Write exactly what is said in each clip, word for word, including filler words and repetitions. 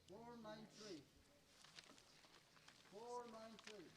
Four nine three. Four nine three.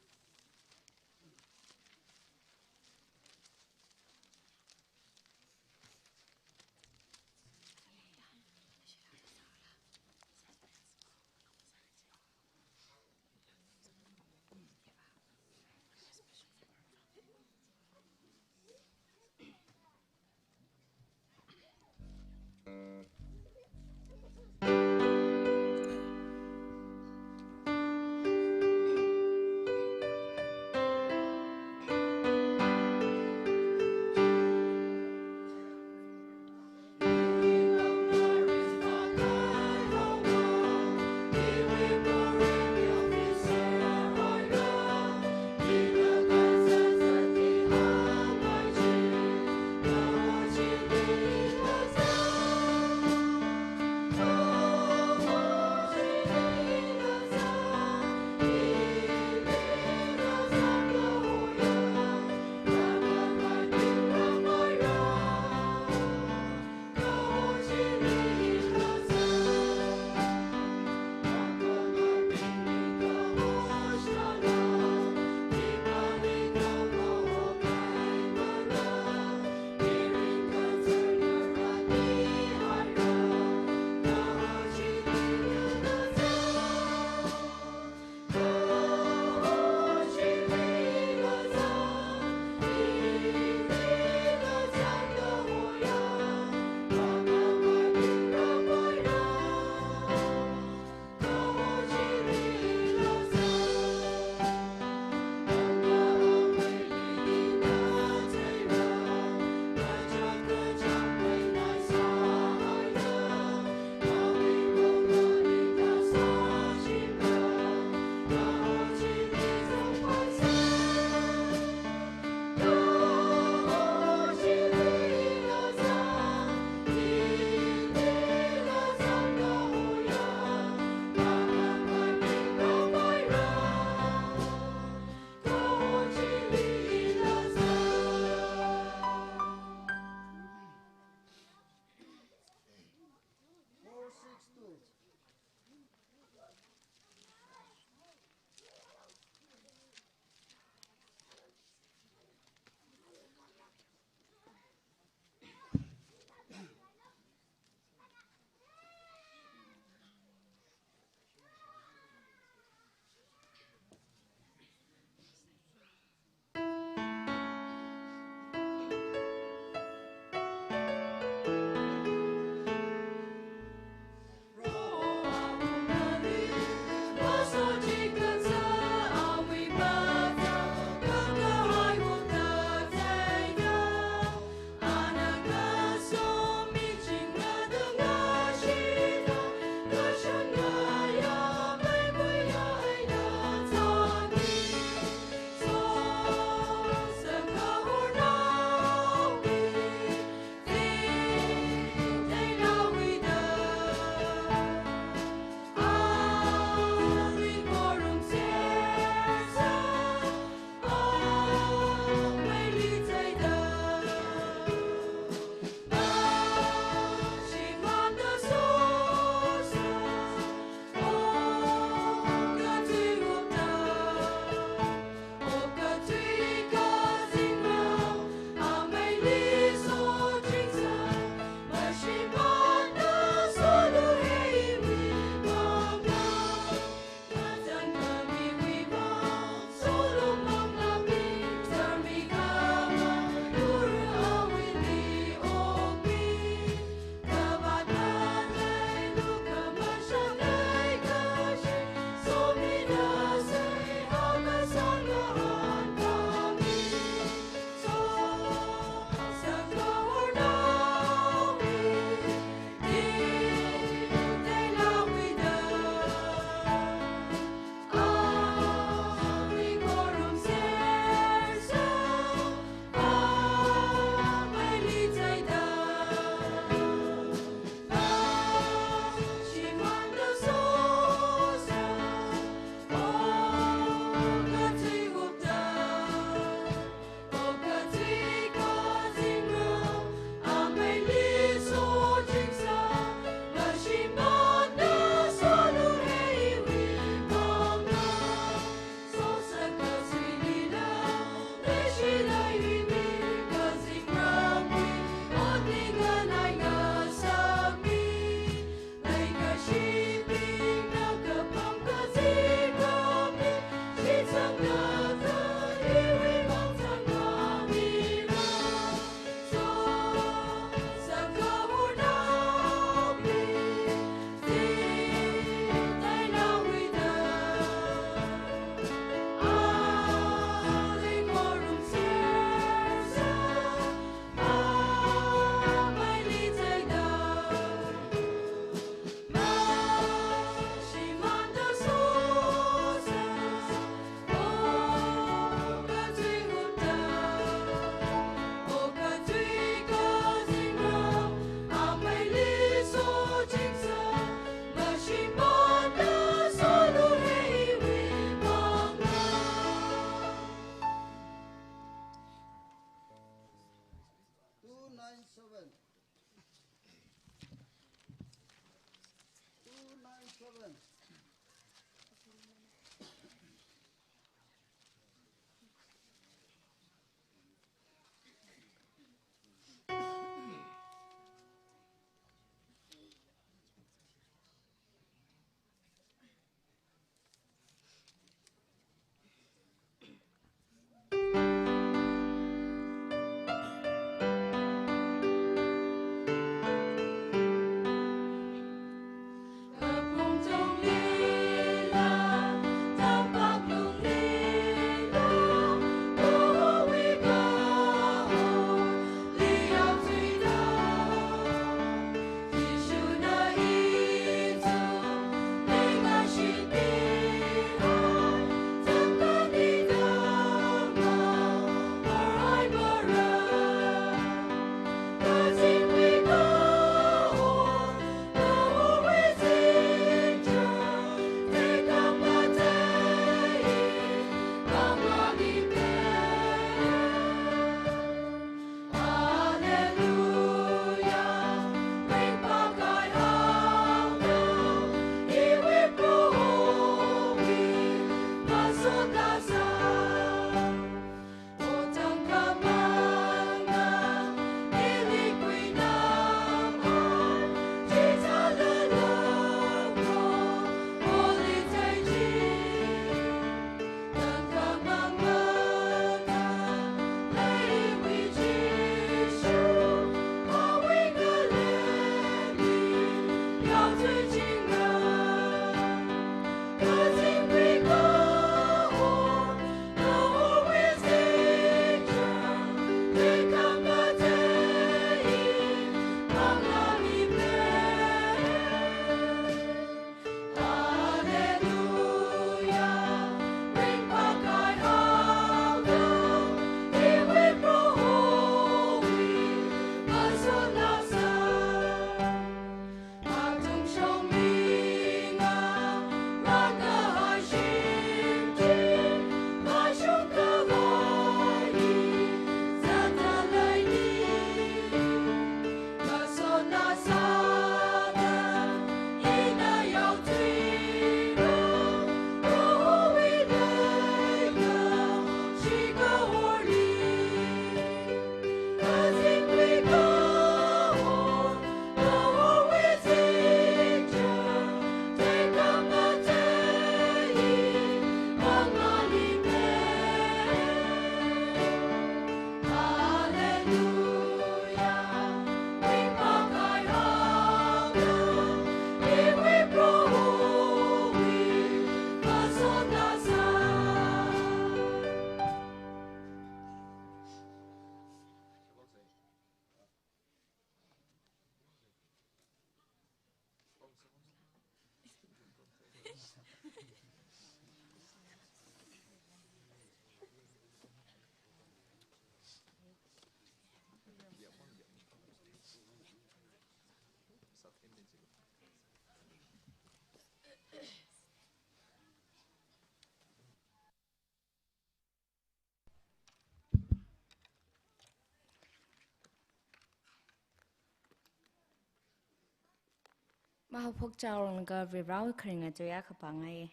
Haophok chaoranglaga Varivarāwui kharinga tui akha pāngai.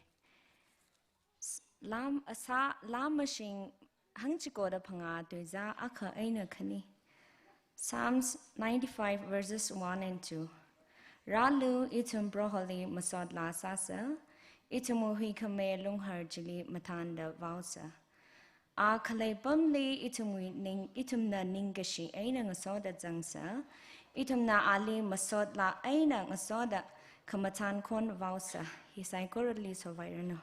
S-, Lam, asa, Lam mashing hangchikoda phangā tuizā akha eina khani. Psalms ninety-five verses one and two. Rālu, ithum Proholi masot laa sāsa, ithumwui huikhame lunghar chili mathānda vaosa. A khalei pamli ithumwui ning, ithumna ningkashi eina ngasoda zangsa, ithumna ali masot laa eina ngasoda khamathān khon vaosa. Hi saikorali sovairanu.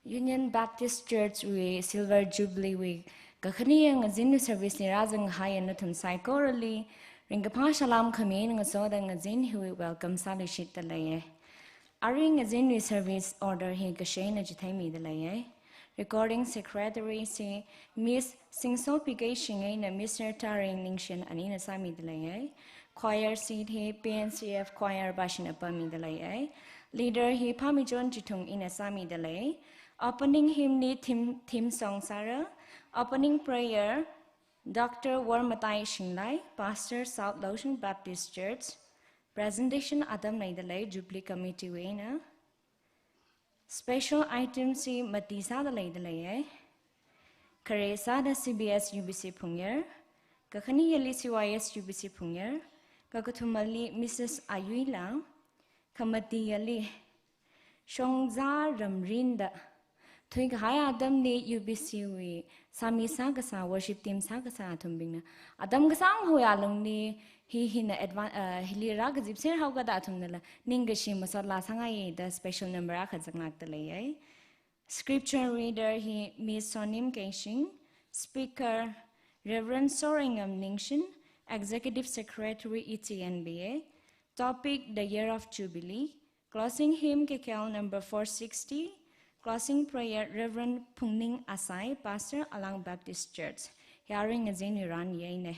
Union Baptist Church wui Silver Jubilee wui kakhane ngazin service li rāzangkahai nathum saikorali ringkaphā salām khami ngasoda ngazin hiwui welcome sāluishitda leiya. Arui ngazinwui service order hi kashaina chitheimida leiya. Recording secretary si Miss Singsopi Keishing eina Mister Taring Ningshen anina sāmida leiya. Choir seat hi P N C F choir bashina pāmida leiya. Leader hi Phamichon Chithung ina sāmida lei. Opening hymn li theme, theme song sāra. Opening prayer Doctor Wormatai Shinglai, Pastor South Loshing Baptist Church. Presentation atam leida lei Jubilee Committee wui eina. Special items hi mati sāda leida leiya. Khare sāda C B S U B C Phungyar, kakhaneyali C Y S U B C Phungyar, kakathumali Missus Ayuila, khamatiyali Shongza Ramrinda. Thuikahai atamli U B C wui sāmi sākasā, worship team sākasā athumbingna atam kasāngkhawui alungli hi hina advan-, uh, hili rākazipser haokada athumnala ningkashi masot laa sāngaida special number akha zanglākda leiya. Scripture reader hi Miss Sonim Keishing, speaker Reverend Sorengam Ningshen, Executive Secretary E T N B A, topic The Year of Jubilee, closing hymn K K L number four sixty, closing prayer Reverend Phungning Asai, Pastor Alang Baptist Church. Hi arui ngazinwui ran eina.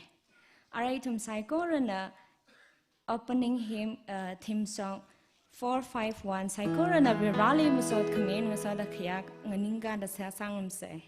Arui ithum saikorana opening hymn, uh, theme song four five one saikorana Varivarāli masot khami ngasoda khayāknganing kanda sāsangngarumsa.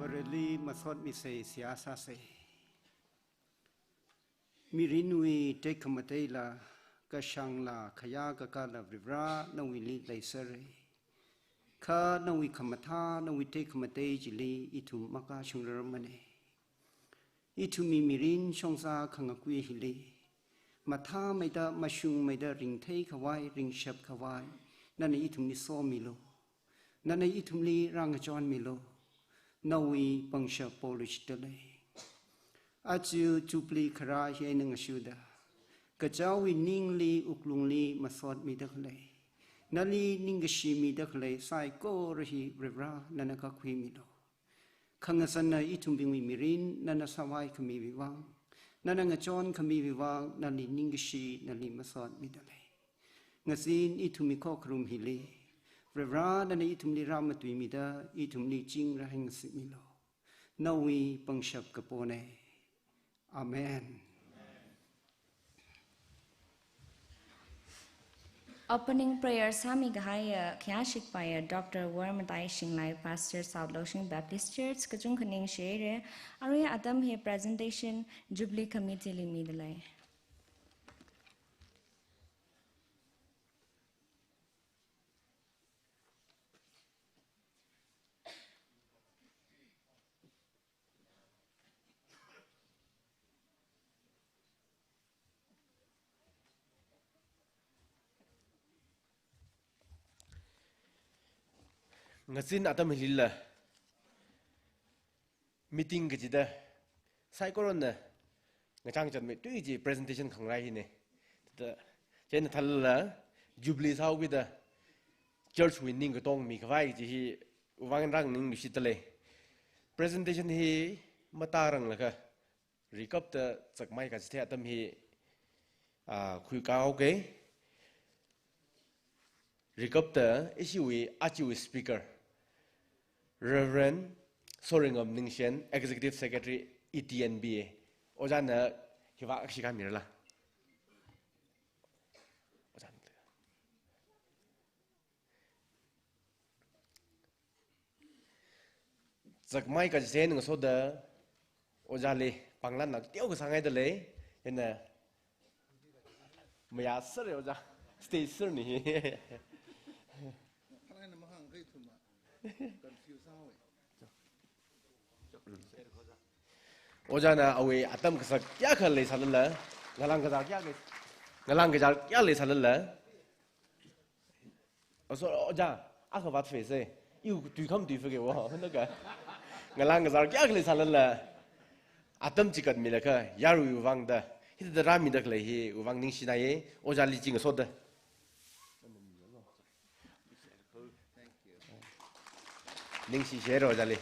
Vareli masot misei seihā sāsa. Mirinwui tekhamateila kashangla khayā kakāla Varivara nawuili leisera. Kha nawui khamathā, nawui tekhamatei chili ithum makashungrarmana. Ithumwui mirin shongza khangakui hili mathāmeida, mashungmeida ringtheikhavai, ringshapkhavai nana ithumli somilu. Nana ithumli rāngachonmilu. Nawui pangshap poluishitdalei. Aja Jubilee kharā hi eina ngashuda, kachichāwui ningli, wuklungli masotmida khalei, nali ningkashi mida khalei saikora hi Varivara nana kakhuimilu. Khangasanna ithumbingwui mirin nana sāvai khamiwui vang, nana ngachon khamiwui vang, nali ningkashi, nali masotmidalei. Ngazin ithumwui khokharum hili Varivara nana ithumli rāmatuimida, ithumli ching rāhāngsikmilu. Nawui pangshap kapona. Amen. Opening prayer sāmikahaiya khayā shikpaiya Doctor Wormatai Shinglai, Pastor, South Loshing Baptist Church, kachungkha ningshire. Arui atam hi presentation Jubilee Committee li midalei. Ngazin atam hilila meeting kachida saikorana ngachang chatmei tui chi presentation khangarai hina. Thāda, chieina thālala Jubilee sāhaokida church wui ning katong mikhavai chi hi vang rānganingluishitdalei. Presentation hi matāranglakha rikapta zakmai kachithei atam hi, ah, khuikāhaoke. Rikapta ishiwui ajawui speaker, Reverend Soringam Ningshen, Executive Secretary, E T N B A. Ojāna hiva akshi kamirala. Ojā. Zakmai kachithei ngasoda ojāli panglan nak teokha sāngaidalei, chieina mayā sāra ojā, stage sāra ni. Khalei na mahāng kai thuma. Confuse sāhaowa. Ojāna awui atam kasak kayākha leisālala, ngalang kazār kayākha, ngalang kazār kayākha leisālala. Aso, ojā, akha vāt face. Iwui tui kham tui fake wo, naka. Ngalang kazār kayākha leisālala, atam chikat milakha yaruiwui vang da, hithāda rāmida khalei hiwui vang ningshinaiya, ojāli chi ngasoda. Ningshishira ojāli.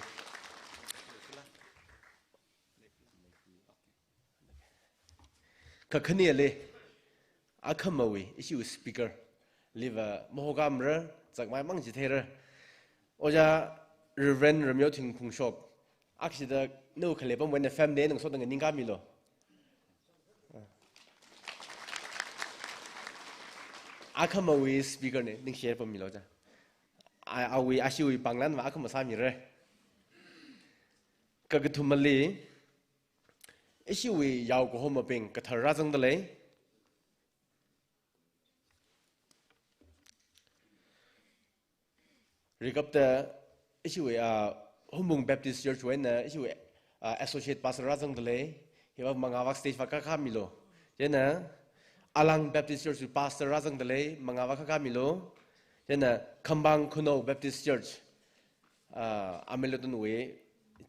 Kakhaneli, akhamawui, ishiwui speaker liva mahokamra, zakmai mang chitheira. Ojā Reverend Ramyothinphung Shop, akshida nawui khalei pamwui eina family eina ngasoda nganingkāmilu. Akhamawui speaker na, ningshira pammilu ojā. A, awui, ashiwui panglanva akhama sāmira. Kakathumali, ishiwui yao kahomabing kathar rāzangdalei. Rikapta ishiwui, ah, Hungpung Baptist Church wui eina ishiwui, ah, Associate Pastor rāzangdalei. Hiva mangāva stage va kakāmilu. Chieina Alang Baptist Church wui Pastor rāzangdalei, mangāva kakāmilu. Chieina Khambang Khunou Baptist Church, ah, Ameliton wui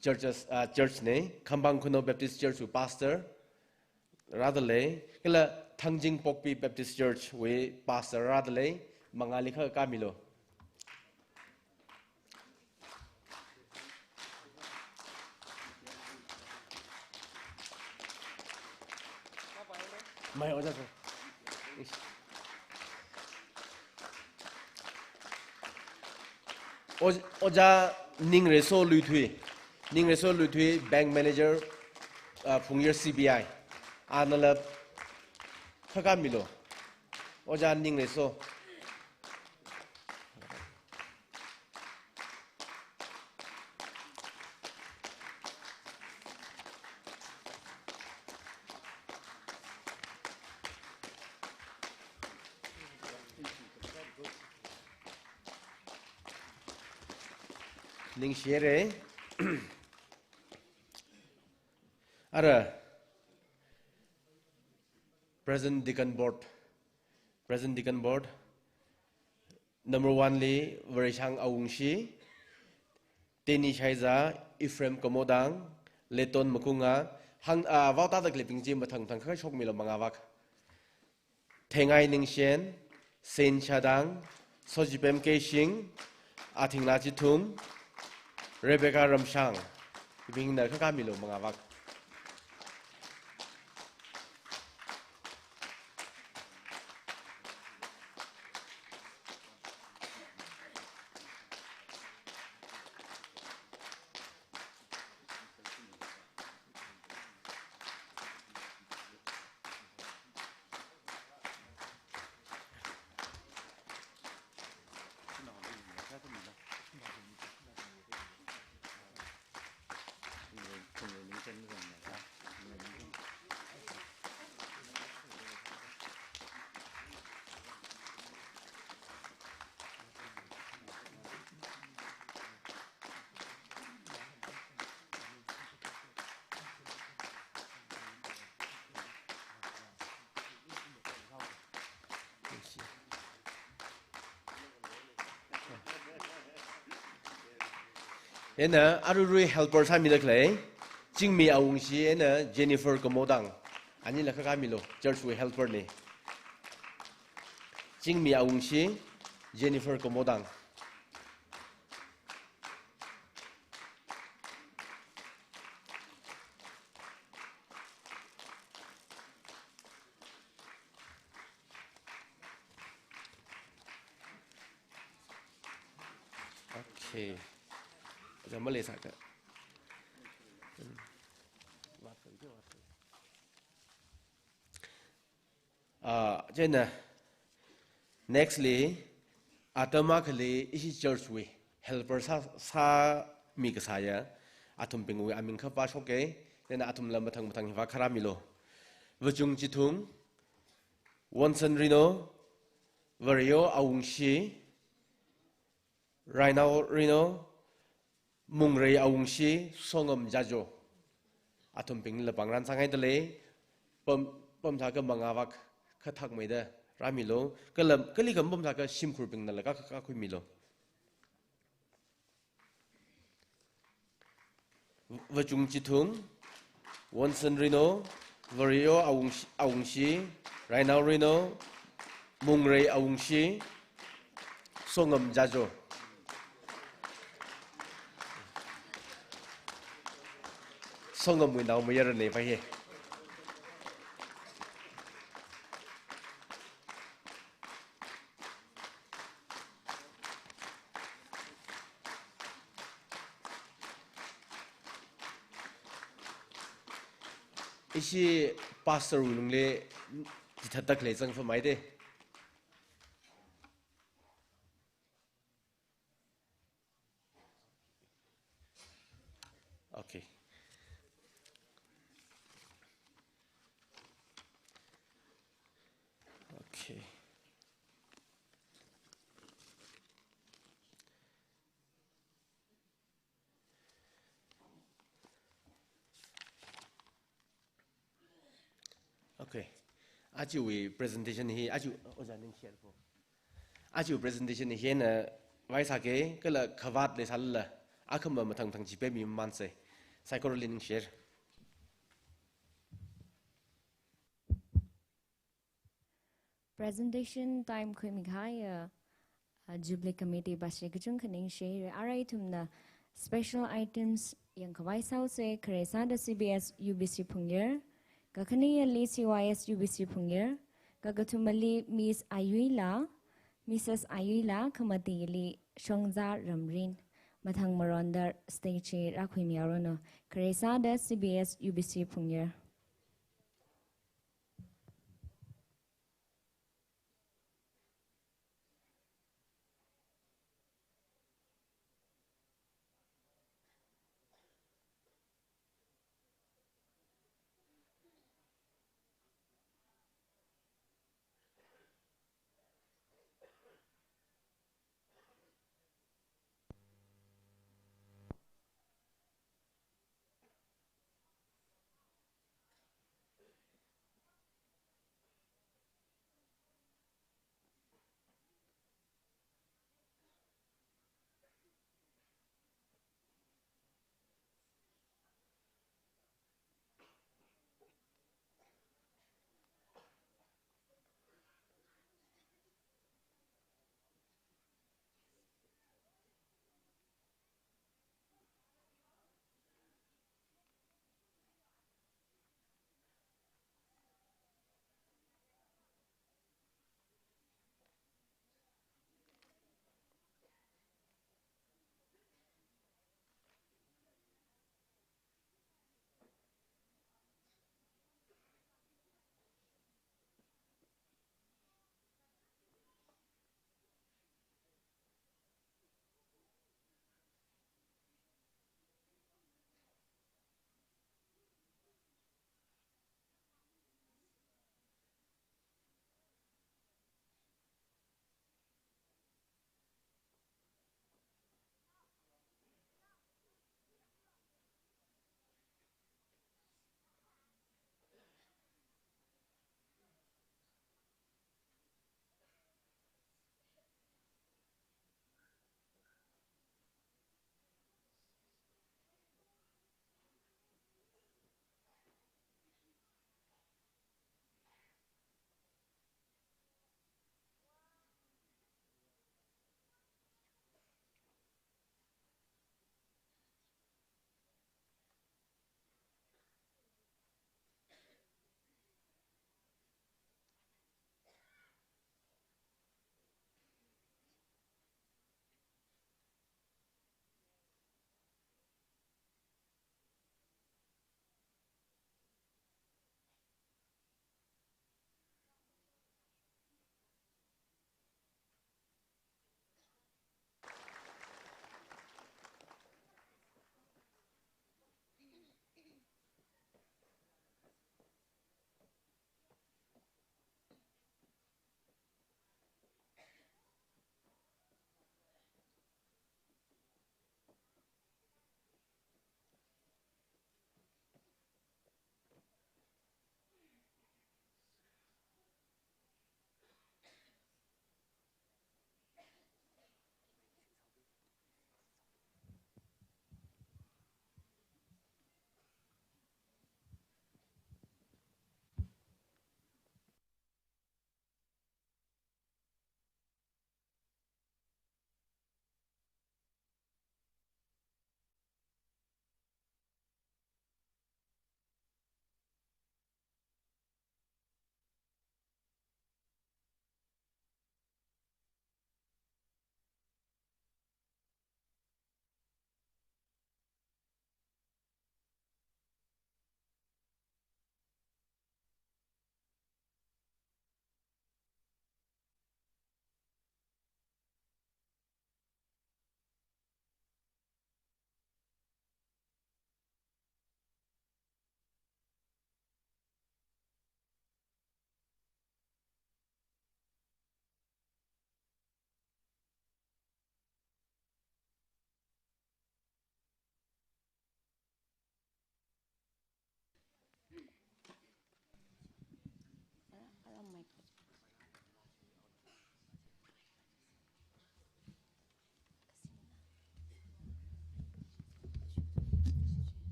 churches, ah, church na, Khambang Khunou Baptist Church wui Pastor rādalei, kala Thangjing Pokpi Baptist Church wui Pastor rādalei, mangāli kakāmilu. Mai ojā sir. Oj-, ojā Ningreso Luithui. Ningreso Luithui, Bank Manager, uh, Phungyar C B I. Anala kakāmilu. Ojā Ningreso. Ningshire. Ara, Present Deacon Board. Present Deacon Board. Number one li Vareshang Awungshi, Teni Shaiza, Ephraim Kamodang, Leton Makunga, hang, ah, vaotāda khaleibing chi mathang mathang kha shokmilo mangāvak. Thengai Ningshen, Sen Shadang, Sojipem Keishing, Athingla Chithung, Rebecca Ramshang, hibingna khakhamilo mangāvak. Ena aruirui helper sāmida khalei Chingmi Awungshi ena Jennifer Kamodang. Anila khakhamilo, church wui helper ni. Chingmi Awungshi, Jennifer Kamodang. Okay. Aja maleisāka. Ah, chieina next li, atam akhali ishi church wui helper sā, sāmi kasāya, athumbingwui aming kha pāshoke, chieina athumla mathang mathang hiva kharamilo. Vachung Chithung, Wonson Rino, Vareyo Awungshi, Rainao Rino, Mungrei Awungshi, Songam Jajo. Athumbingla pāngran sāngaidalei, pam, pamthākha mangāvak khathakmeida rāmilo, kala, kalikha pamthākha shimkhurbingnala kha, kha, kakhuimilo. Vachung Chithung, Wonson Rino, Vareyo Awungshi, Awungshi, Rainao Rino, Mungrei Awungshi, Songam Jajo. Songamwui naomayarana pa hi. Ishi pastor wui lungli chithatta khalei zangfamai de. Okay. Okay. Okay. Ajawui presentation hi, aja, Ojā ningshire ko. Ajawui presentation hi ina vaisāke, kala khavāt leisālala, akhama mathang mathang chipemmi mamanse. Saikorali ningshire. Presentation time khuimikahaiya, uh, Jubilee Committee pashi kachungkha ningshire. Arui ithumna special items yangkhavai sāuse, khare sāda C B S U B C Phungyar, kakhaneli C Y S U B C Phungyar, kakathumali Miss Ayuila, Missus Ayuila, kamateili Shongza Ramrin. Mathang maronda stage chi rākhuimihaoranu. Khare sāda C B S U B C Phungyar.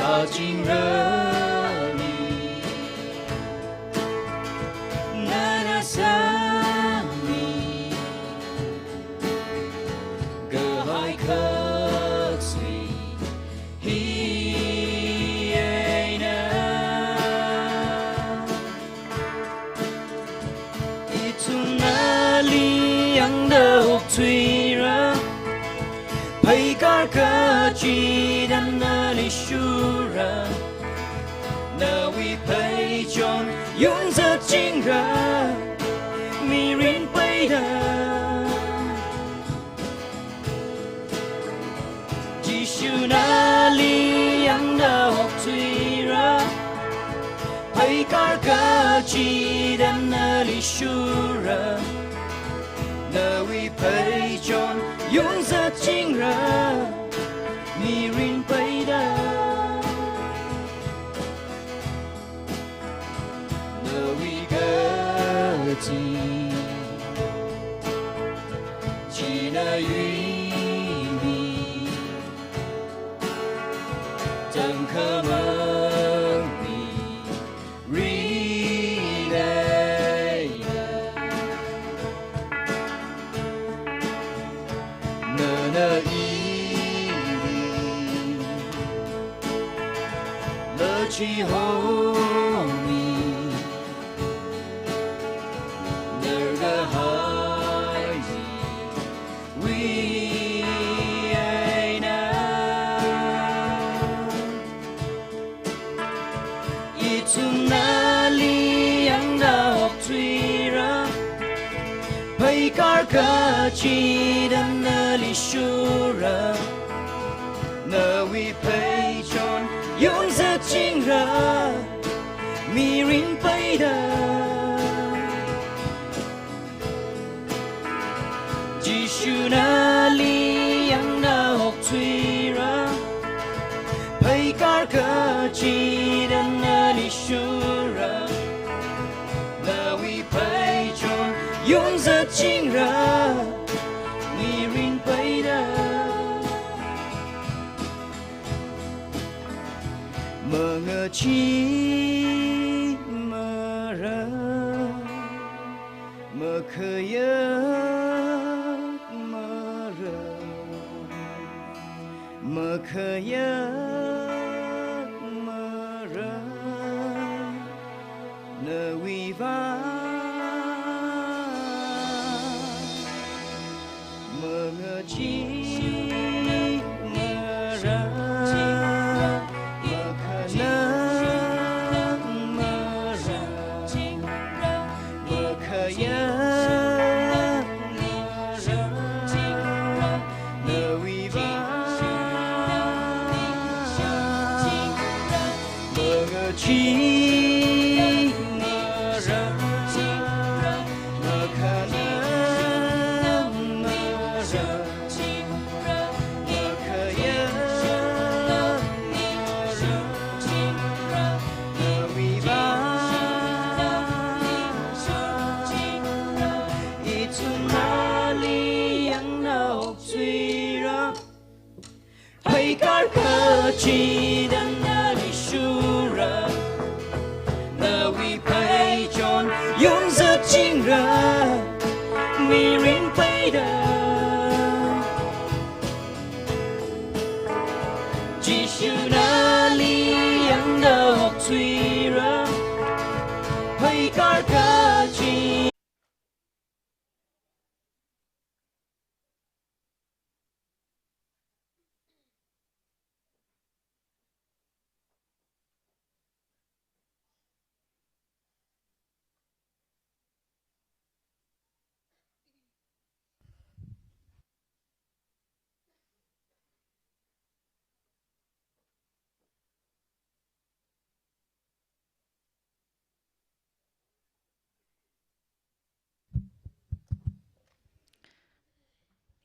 Achingrali nana sangmi kahai khaksui hi eina. Ithum nali yangda okthuira, pheikar kachida nali shura, nawui pheichon yungzatchingra, mirin peida. Jishu nali yangda okthuira, pheikar kachida nali shura, nawui pheichon yungzatchingra, mirin peida. Nawui kachi china yuimi, tangkhamangmi rinei. Nana ili lachihomi, narga haili wi eina. Ithum nali yangda okthuira, pheikar kachida nali shura, nawui pheichon yungzatchingra, mirin peida. Jishu nali yangda okthuira, pheikar kachida nali shura, nawui pheichon yungzatchingra, mirin peida. Mangachee mara, makhayak mara, makhayak mara, nawui vang. Mangachee mara, makhayak mara, makhayak mara, nawui vang. Mangachee mara, makhayak mara, makhayak mara, nawui vang. Ithum nali yangda okthuira, pheikar kachida nali shura, nawui pheichon yungzatchingra, mirin peida. Jishu nali yangda okthuira, pheikar kachi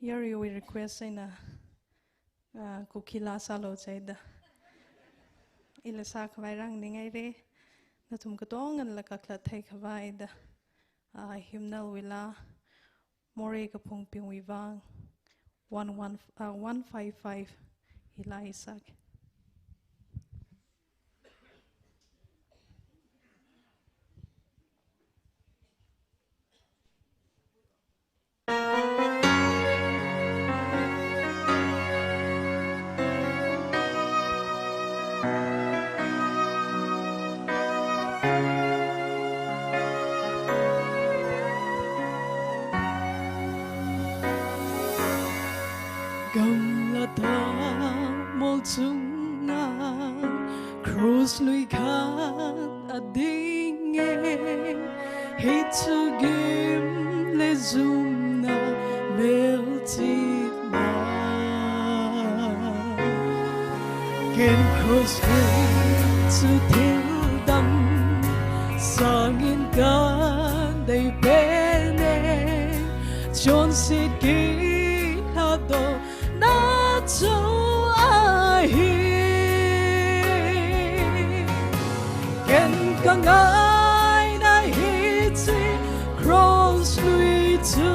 Yaruiwui request eina, ah, Kuki laa sālu chida ila sākhavai rānganingaira. Nathum katonganala kakhalat theikhavai da, ah, hymnal wui laa, Morei kaphungbingwui vang, one one, ah, one five five, hi laa sāki. Lada molchunga cross lui khat adinge, hitsugim le zumna melchitna. Ken cross lui chu thildang sangin kandei pene, chonsit ki hado na chu ahi. Ken kangaina hichi cross lui chu,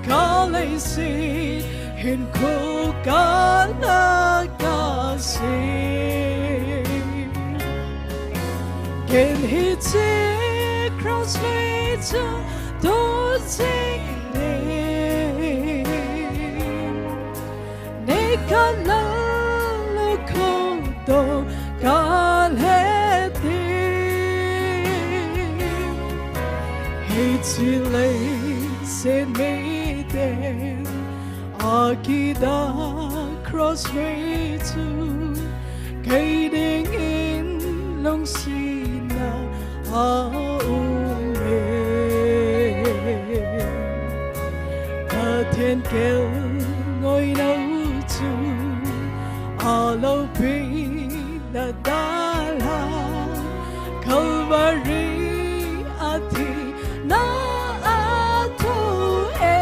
kha leishi hinkho kala kashi. Ken hichi cross lui chu tuzingne, ne kala lukhong to kaleti. Hichi leishi miten akida cross lui chu, kaidingin lungsina aunge. Kathen kel ngoinau chu, alo pina dala Calvary athina athu e.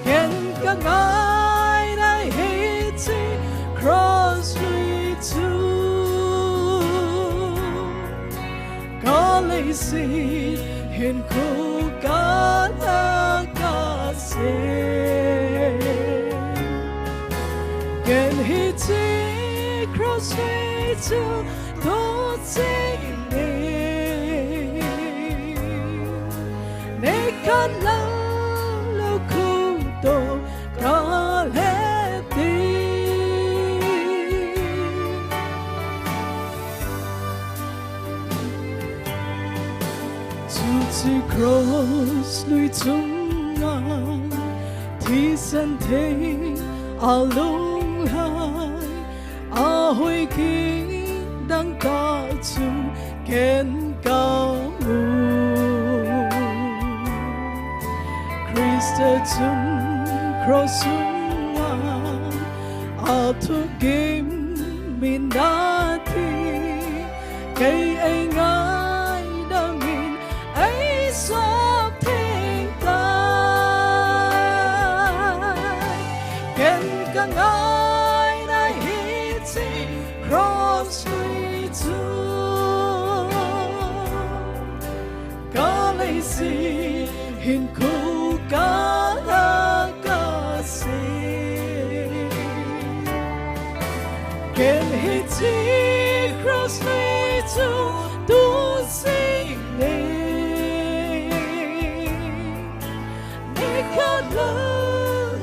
Ken kangaina hichi cross lui chu, kha leishi hinkho kala kashi. Ken hichi cross lui chu tuzingne, ne kala lukhong to kaleti. Chuchi cross lui chunga thisan thei alunghai, ahui kidang ta chu ken kamu. Khrista chun cross chunga athu gim minati, kei eingaida min eisop thingtai. Ken kangaina hichi cross lui chu, kha leishi hinkho kala kashi. Ken hichi cross lui chu tuzingne, ne kala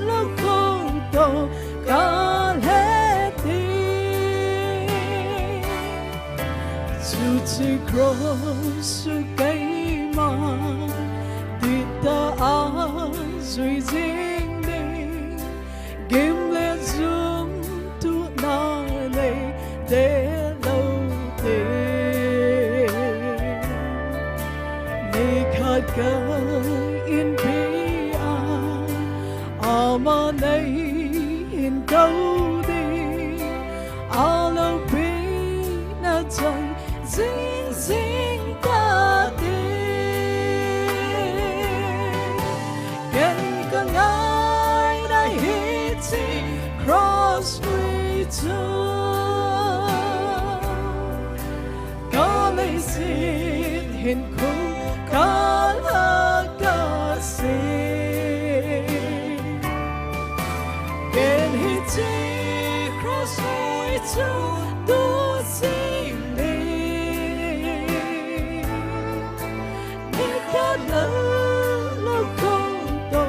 lukhong to kaleti. Chuchi cross chu keima dita azui zingne, gim le zumthu na leidalou te. Nikhat kainpi a, aman eina kaudi, alo pina chang zingzing tati. Ken kangaina hichi cross lui chu, kha leishi hinkho kala kashi. Ken hichi cross lui chu tuzingne, ne kala lukhong to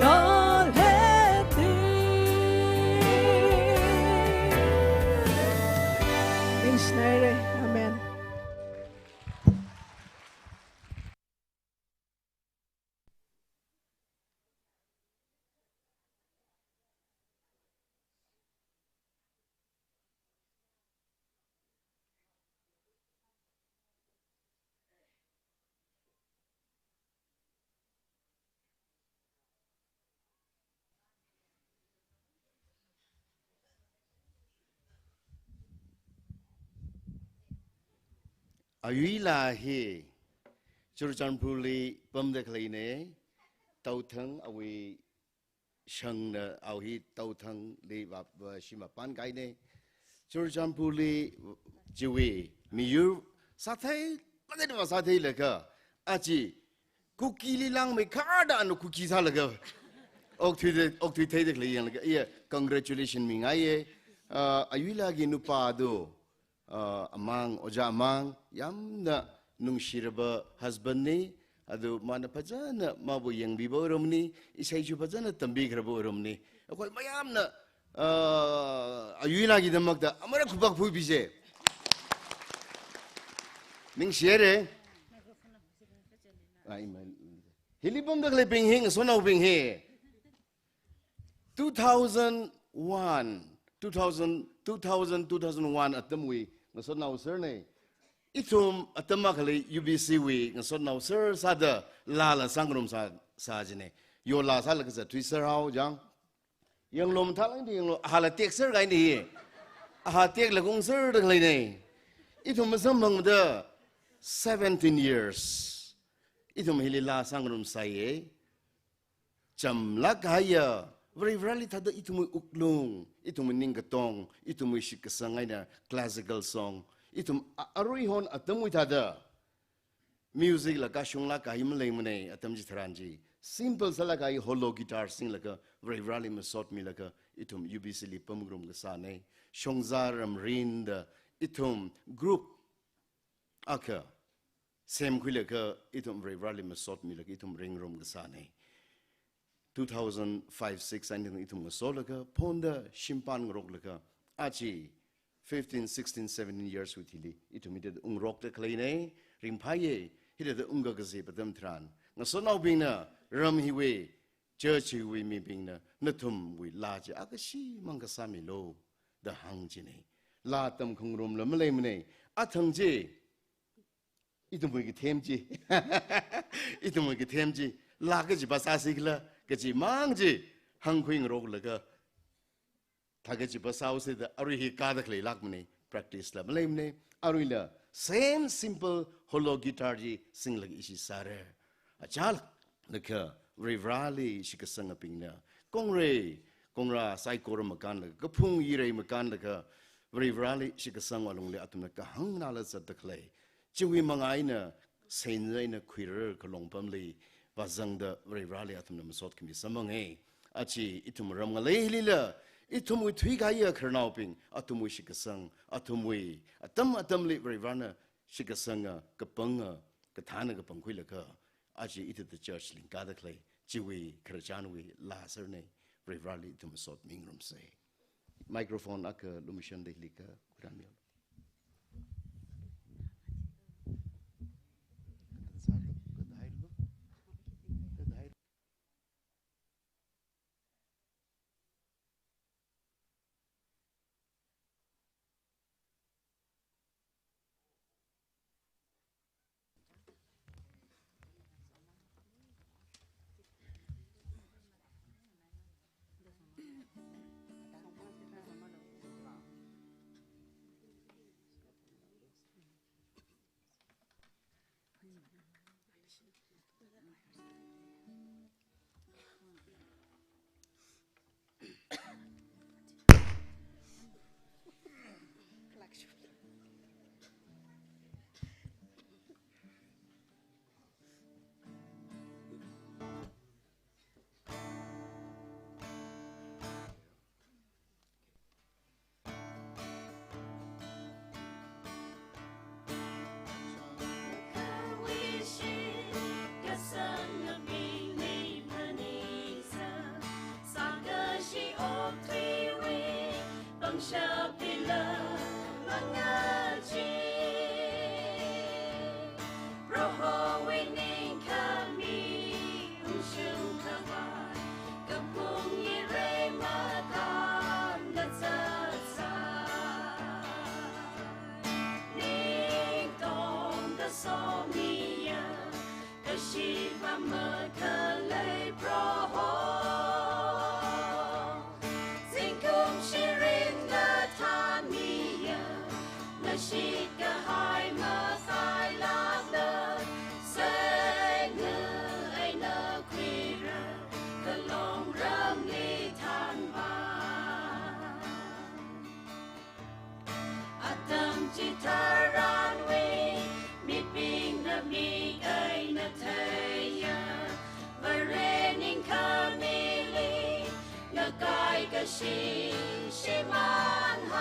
kaleti. Ayuila hi Churachandpurli pamda khaleina, Tauthang awui shangna, awui hi Tauthangli va, va shim mapan kahaina. Churachandpurli chiwui miyur sāthei, mathei va sātheilaga, aja Kukili langmeikharda ana Kuki sālaga okthuida, okthui theida khalei yanglaga, iya, congratulation mingaiya. Ah, Ayuilagi nupādo, ah, amang, ojā amang, yamna nungshiraba husband na, ado mana phazāna mabu yangbiba oiramana, isai chu phazāna tambikharaba oiramana. Akhoi mayamna, ah, Ayuilagidamkta amara khupāk phuibisa. Ningshihaira. Ai, mai. Hili pamda khaleibing hi, ngasotnaobing hi. Two thousand one, two thousand, two thousand, two thousand one atamwui ngasotnao sārna. Ithum atam akhali U B C wui ngasotnao sār sāda laa la sāngarum sā, sā jina. Yo laa sālaga zat thui sār hao jang. Yanglom thalang di yanglo, ahāla tek sār kahaina. Ahā teklaga ungsārda khaleina. Ithum masamphangda seventeen years. Ithum hili laa sāngarum sāya. Chamlāk kahaiya, Varivarali thāda ithumwui wuklung, ithumwui ningkatong, ithumwui shitkasang eina classical song, ithum a-, aruihon atamwui thāda music la kashunglāk kahai maleimana, atam chitharan chi. Simple sālāk kahai hollow guitar singlaga, Varivarali masotmilaga, ithum U B C li pamngarum kasāna. Shongza Ramrin da ithum group akha semkhuilaga, ithum Varivarali masotmilaga, ithum ringrum kasāna. Two thousand five six eina ithum ngasolaga, phonda shimpan ngaroklaga, aja fifteen, sixteen, seventeen years wui thili, ithum hithāda ungrokda khaleina, ringphāya, hithāda ungkakazip atam tharan. Ngasotnaobingna, ram hiwui, church hiwui mibingna, nathumwui laa chi akashimang kasāmilu, da hāng jina. Laa tamkhangarumla maleimana, athang chi, ithumwui kathem chi. Ithumwui kathem chi. Laa kachi va sāsi khala, kachimang chi hāngkhui ngaroklaga, thā kachi va sāhaosa da arui hi kāda khaleilākmana, practice la maleimana, aruila same simple hollow guitar chi singlaga ishi sāra. Achālakha Varivarali shitkasangabingna, kongrei, kongra saikora makānlaga, kaphung yirei makānlaga, Varivarali shitkasang alungli athumna kahāng nala zatda khalei. Chiwui manga eina, sein eina khuirar kalong pamli, vāzangda Varivarali athumna masot khami samphanga. Aja ithum ram ngalei hilila, ithumwui thuikahaiya khararnaobing, athumwui shitkasang, athumwui atam atamli Varivarana shitkasanga, kapanga, kathāna kapangkhuilaga, aja ithāda church lingkada khalei, chiwui khararchanwui laa sārna, Varivarali ithum masot mingarumsa. Microphone akha lumashan da hili khuirāmilu. Shim, shimānhao,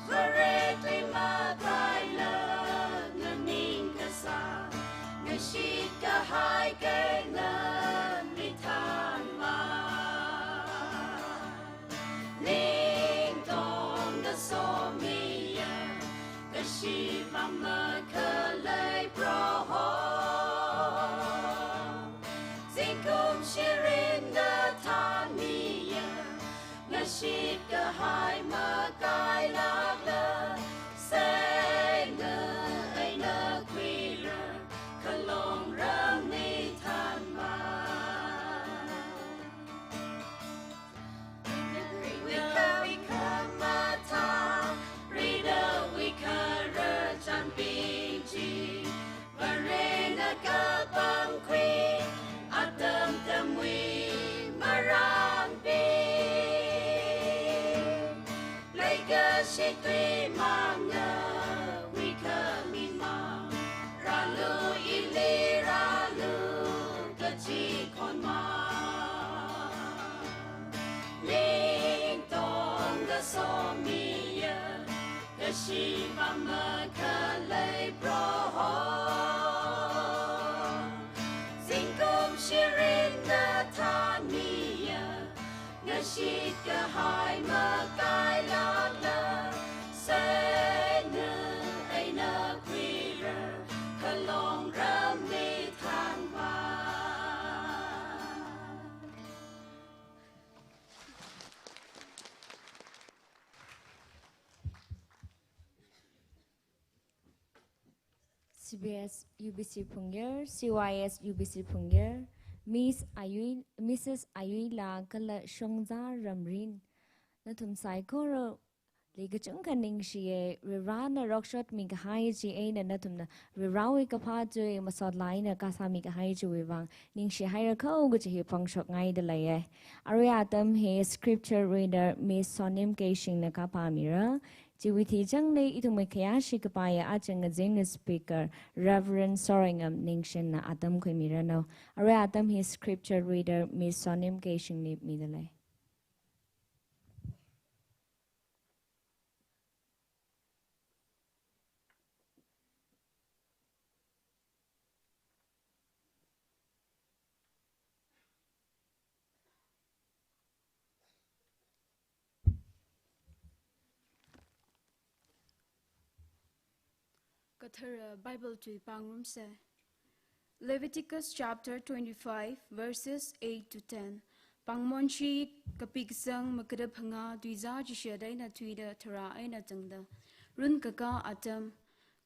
Vareklui makaila, nganingkasā, ngashitkahai kei nana mithanmei. Ningtongda somiya, kashivang makhalei Proho. Zingkum shirin ngathanmiya, ngashitkahai makailākla, seina eina khuira, khalong ramli thanmei. Wikha, wikha mathānrida, wikha rachanbing chi, Varena kapangkhui, atam tamwui maranbing. Leikashi tui mangna, wikha mimang, rālu ili rālu, kaji khonmei. Ningtongda somiya, kashivang makhalei Proho. Zingkum shirin ngathanmiya, ngashitkahai makailākla, seina eina khuira, khalong ramli thanmei. C B S U B C Phungyar, C Y S U B C Phungyar, Miss Ayui, Missus Ayuila kala Shongza Ramrin. Nathum saikorali kachungkha ningshiya, Varena rokshotmi kahai chi eina nathumna Varewui kaphā tui masot eina kasāmi kahai chiwui vang ningshihaira kho kaji hi phongshokngaida leiya. Arui atam hi scripture reader Miss Sonim Keishingna kapāmira. Chiwui thijangli ithumwui khayāshi kapaiya achang ngazin speaker Reverend Soraingam Ningshinna atam khuimiranu. Arui atam hi scripture reader Miss Sonim Keishingli mida lei. Kathara Bible tui pāngrumsa. Leviticus chapter twenty-five, verses eight to ten. Pāngmon chi kapi kasang magada phangā, tuizā chishat eina thuida tharā eina tangda. Runkaka atam.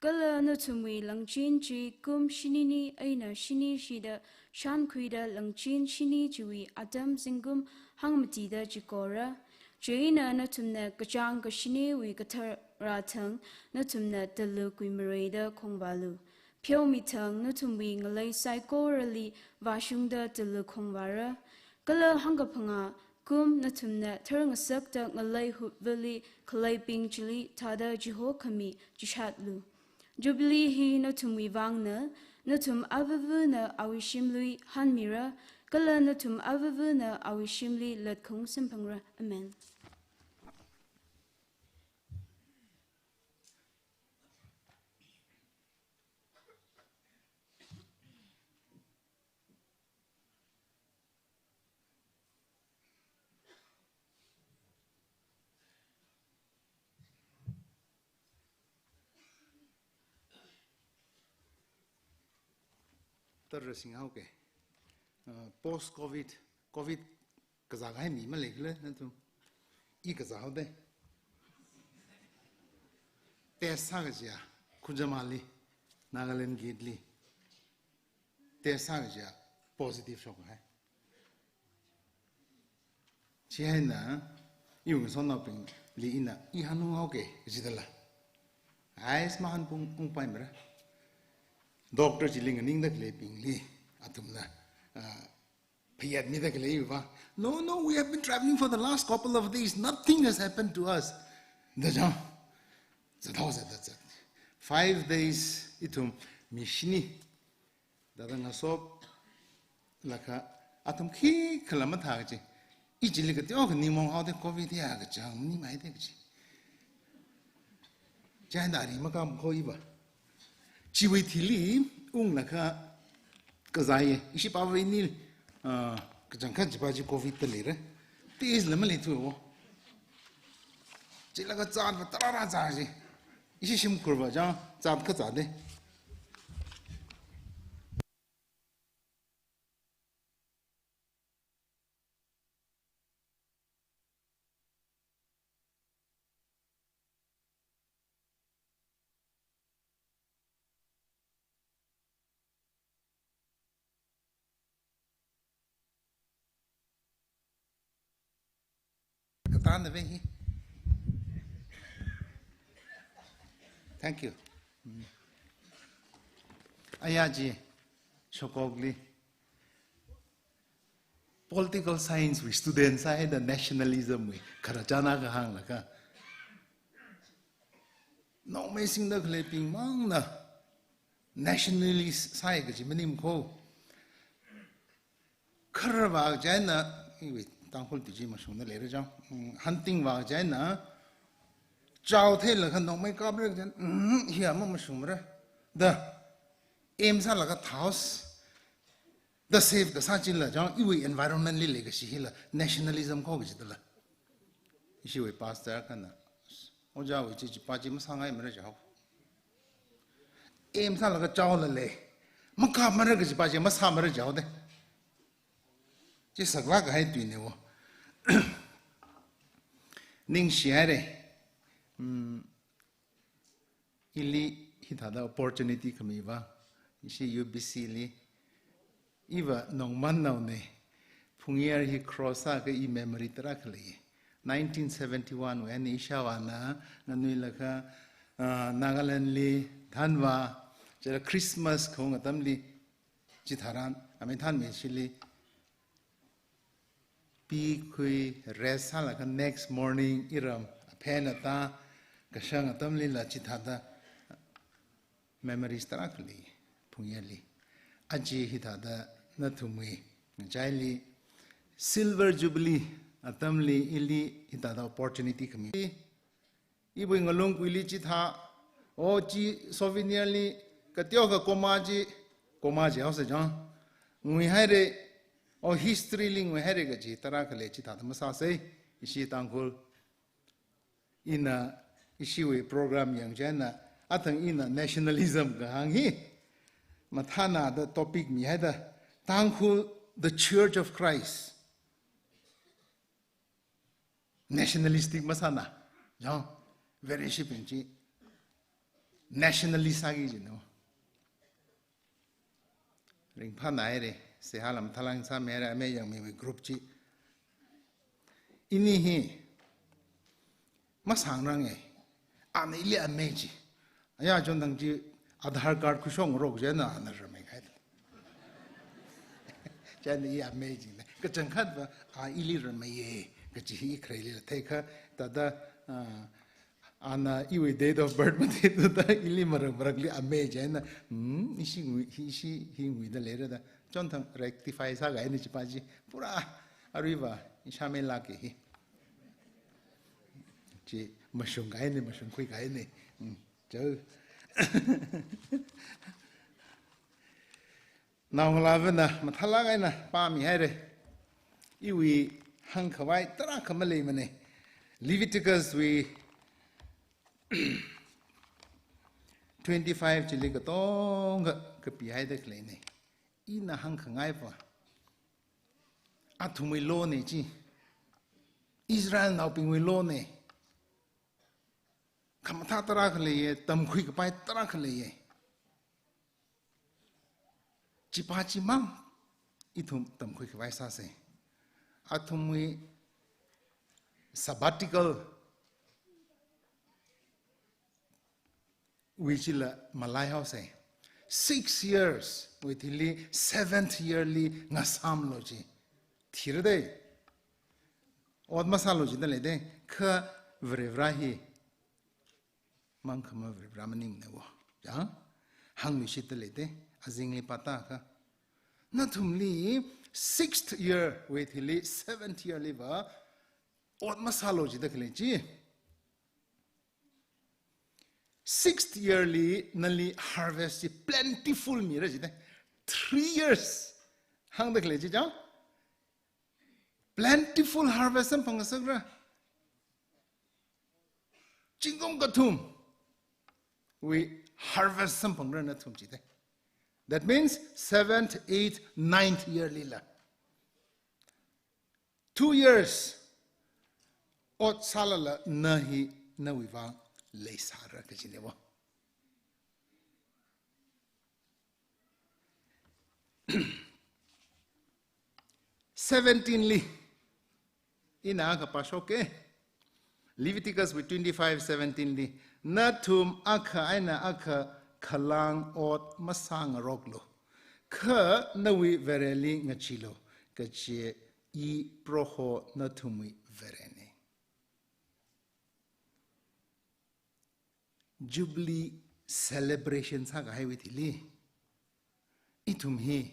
Kala nathumwui langchin chi kum shinini eina shini shida shankhuida langchin shini chiwui atam zingkum hāngmatida chikora. Chieina nathumna kachāng kashiniwui kathara thang nathumna talu kuimareida khongvālu. Pheomi thang nathumwui ngalei saikorali vāshungda talu khongvāra. Kala hāngkaphangā kum nathumna tharngasakta ngalei hupvali khaleibing chili thāda chihokhami chishatlu. Jubilee hi nathumwui vangna, nathum avavana awui shimli hanmira, kala nathum avavana awui shimli latkhaung samphangra. Amen. Tara singhaoke. Uh, post covid, covid kazā kahai mi maleikhala nathum. I kazāhaoda. Test sākajiya, Khunjamali, Nagaland Gate li. Test sākajiya, positive shokhai. Chieina, iwui ngasotnaobingli ina, i hanunghaoke, jidala. Ai, sma hanpung ungpaimara. Doctor chili nganingda khaleibingli, athumna, ah, phayat mida khaleiva. "No, no, we have been traveling for the last couple of days. Nothing has happened to us." Da jang. Zathao zat, zat, zat. Five days, ithum mi shini. Thāda ngasoplaga Athum khikhala mathā kaji. I chili kateokha ningmaong haoda Covid ya kachang maningmei da kaji. China ri makam kho iva. Chiwui thili unglaga kazai, ishi pāvai ni, ah, kachangkhat chipa chi Covid da leira. Test la maleithuwa. Chilaga zatva tarāra zat chi. Ishi shimkhurva chang zat kazat da. Katānda ve hi. Thank you. Mm. Aya chi, shokokli. Political science wui student sāhaida nationalism wui khararchān akha hānglaga. Nongmei singda khaleibing mangna nationalist sāi kaji maning kho. Khararvā china, iwui Tangkhul tuiji mashungda leira chang. Mm, hunting vā china, chao theilaga nongmei kapra china, mm, hiya mamashungmara. Da, aim sālaga thaos. Da save kasā chila chang, iwui environment li leikashi hila, nationalism kho kaji dala. Ishiwui pastor akhana, ojāwui chi chipa chi masāngaimara jihaowa. Aim sālaga chaola lei. Makapmara kajipa chi masāmara jihaowa da. Chi saklāk kahai tuina wo. Ningshi haira. Hmm. Ili hithāda opportunity khami va, ishi U B C li, iva nongmannaona, Phungyar hi cross sākha i memory tarākha lei. Nineteen seventy-one wui ani ishāvāna, nganuilakha, ah, Nagaland li, thanva, chila Christmas khaung atamli, chitharan, amei thanmi shili, pikhui rest sālaga next morning iram aphen ata kashang atamlila chithāda memories tarākha lei Phungyarli. Aja hithāda nathumwui ngachaili Silver Jubilee atamli ili hithāda opportunity khami. Iwui ngalung kuili chithā, o chi souvenir li, kateokha comma chi, comma chi haosa chang. Ngui haira, o history li ngui haira kaji tarākha lei chithāda masāsei, ishi Tangkhul. Ina, ishiwui program yang china, athang ina nationalism kahāng hi, mathānada topic mihaida, Tangkhul, the Church of Christ. Nationalistic masāna, yang, very shiping chi, nationalist sāki jina. Ringphāna haira, seihā lam thalang sāmira, amei yangmiwui group chi. Ini hi, masāngranga, ana ili amei chi. Aya chon thang chi Aadhaar card khuishong rok china ana ramei kahai. China i amei china. Kachangkhatva, a ili rameiya, kaji hi i khareli la theikha, thāda, ah, ana iwui date of birth matheithuda ili marak marakli amei china. Hmm, ishi ngui, ishi hi nguida leira da. Chon thang rectify sākahaina chipa chi. Pura aruiva, ishāmeilāka hi. Chi mashungkahaina, mashungkhuikahaina. Hmm. Chao. Naongalāvana mathālāk eina pāmihaira. Iwui hāngkhavai tarākha maleimana. Leviticus wui twenty-five chili katonga kapihaida khaleina. Ina hāngkhangaiva, athumwui law na chi. Israelnaobingwui law na. Khamathā tarākha leiya, tamkhuikapai tarākha leiya. Chipa chimang ithum tamkhuikhavai sāsei. Athumwui sabbatical wui chila malaihaosei. Six years wui thili seventh year li ngasāmlu ji. Thira dei. Ot masālu jida leidei. Kha Varivarā hi mangkhama Varivarā maningmana wo. Ya? Hāngluishitda leidei. Azingli pātākha, nathumli Sixth year wui thili seventh year liva ot masālu jida khalei chi. Sixth year li nali harvest chi plentiful mira jida. Three years hāngda khalei chi chang. Plentiful harvest samphangngasakra. Zingkum kathumwui harvest samphangra nathum jida. That means seventh, eighth, ninth year lila. Two years ot sālala na hi nawui vang leisāra kajineva. Seventeen li, ina akha pāshoka. Leviticus wui twenty-five seventeen li, nathum akha eina akha khalang ot masāngaroklu, kha nawui Vareli ngacheelu, kaje I Proho nathumwui Varena. Jubilee celebration sākahaiwui thili, ithum hi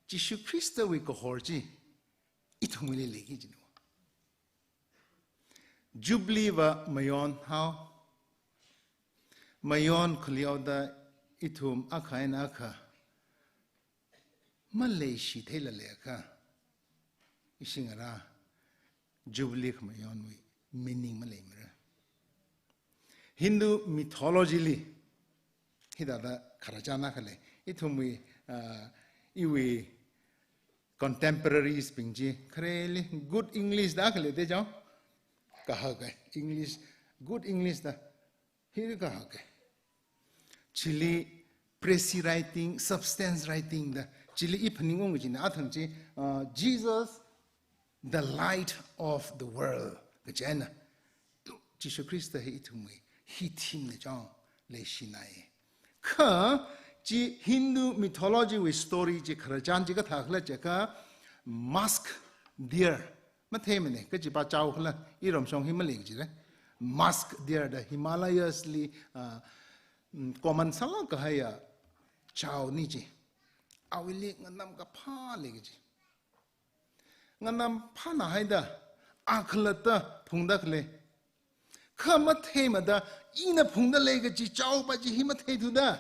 Jishu Khristawui kahor chi ithumwuili leiki jinu. Jubilee va mayonhao, mayon khaleihaoda ithum akha eina akha maleishi theilala kha, ishi ngarā Jubilee khamayonwui meaning maleimara. Hindu mythology li hithāda khararchan akha lei. Ithumwui, ah, iwui contemporaries bing chi khareli good English da khalei de chang. Kahaka English, good English da. Hi kahaka. Chili précis writing, substance writing da. Chili I phaningung kajina athang chi, uh, Jesus, the light of the world. Kajina. Jishu Khrista hi ithumwui hi theme na chang leishinai. Kha chi Hindu mythology wui story chi khararchan chi kathā khala jiakha masked deer. Matheimana, kachipa chao khala, iramshong hi malei kajira. Masked deer da Himalayas li, ah, mm, common sālāk kahaiya chaoni chi. Awuili nganam kaphā lei kaji. Nganam phāna haida, akhalatta phungda khalei. Kha matheimada, ina phungda lei kaji chaopa chi hi matheithuda,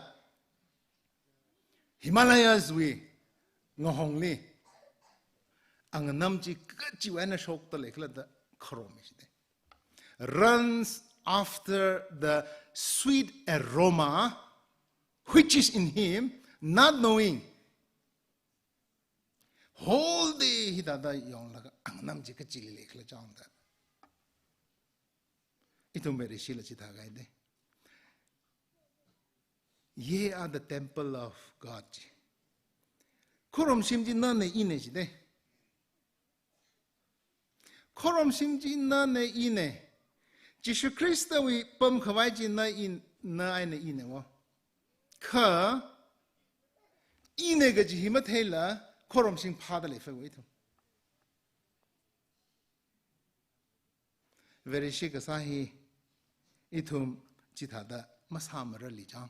Himalayas wui ngahongli, anganam chi kachiwui eina shokta lei khala da kharomi shide. Runs after the sweet aroma which is in him, not knowing. Whole day hithāda yonglaga anganam chi kachili lei khala chang da. Ithum Vareshila chithā kahaide. Ye are the temple of God chi. Khorumshim chi nana ina jide. Khorumshim chi nana ina. Jishu Khristawui pamkhavai chi na in, na eina ina wo. Kha ina kaji hi matheila khorumshim phāda lei fai wo ithum. Vareshi kasā hi ithum chithāda masāmarali chang.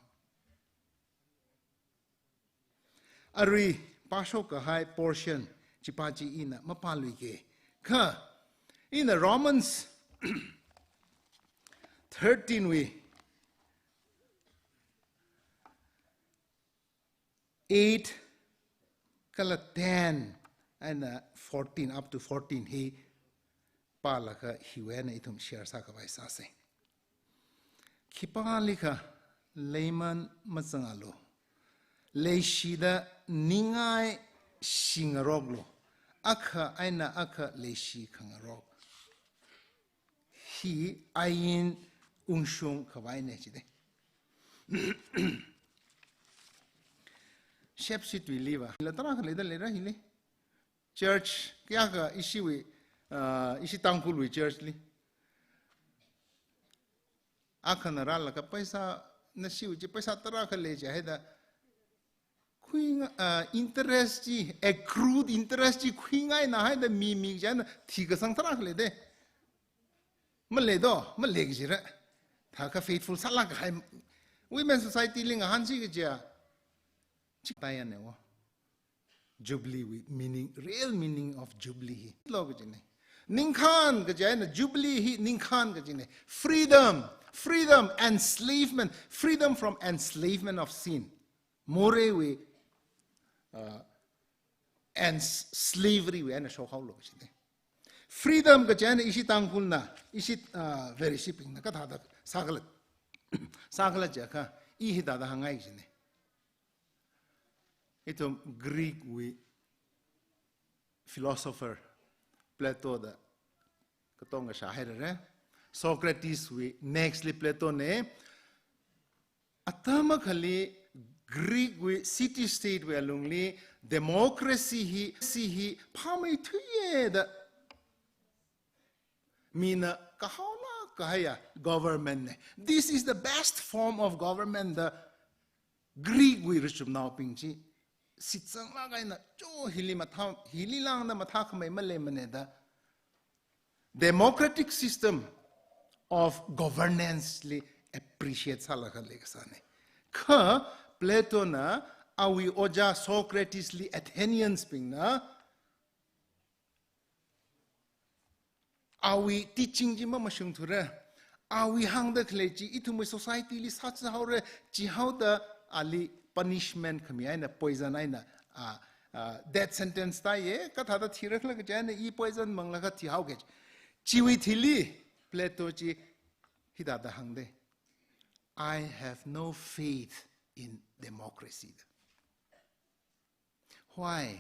Arui pāshok kahai portion chipa chi ina mapāluike. Kha ina Romans thirteen wui eight kala ten eina fourteen, up to fourteen hi pālaga hiwui eina ithum share sākhavai sāsa. Khipālikha leiman mazangalu. Leishida ningai shingaroklu. Akha eina akha leishi khangarok. Hi ain ungshung khavaina jide. Shepshi tuiliva. La tarākha leida leira hili. Church kayākha ishiwui, ah, ishi Tangkhulwui church li. Akhana rālaga paisa, nashiwui chi paisa tarākha lei jihaida. Khuinga, ah, interest chi, accrued interest chi khuingaina haida mi mi jana thikasang tarākha leide. Malei do, malei kajira. Thākha faithful sālāk kahai Women Society li ngahānsi kaja. Chik taiya ne wo. Jubilee wui meaning, real meaning of Jubilee hi lo kajina. Ningkhān kaji eina Jubilee hi ningkhān kajina. Freedom, freedom, enslavement, freedom from enslavement of sin. Moreiwui, uh, and s-, slavery wui eina shokhaolu kajina. Freedom kaji eina ishi Tangkhulna, ishi, uh, Vareshibingna kathāda sākhala, sākhala jiakha, i hithāda hāngngai kajina. Ithum Greek wui philosopher Plato da katonga shāhairara. Socrates wui next li Plato na. Atam akhali Greek wui city state wui alungli democracy hi, si hi phāmeithuiya da mina kahaolāk kahaiya government na. This is the best form of government da Greek wui rachumnaobing chi shitsanglāk eina, cho hili mathā, hili lāngda mathākhamei maleimana da democratic system of governance li appreciate sālaga leikasāna. Kha Plato na awui ojā Socrates li Athenians bingna awui teaching chi mamashungthura. Awui hāngda khalei chi ithumwui society li sāchihaora, chihaoda ali punishment khami eina poison eina, ah, ah, death sentence tāya, kathāda thirakhala kaji eina i poison manglaga thihaoki. Chiwui thili Plato chi hithāda hāngda. "I have no faith in democracy." Why?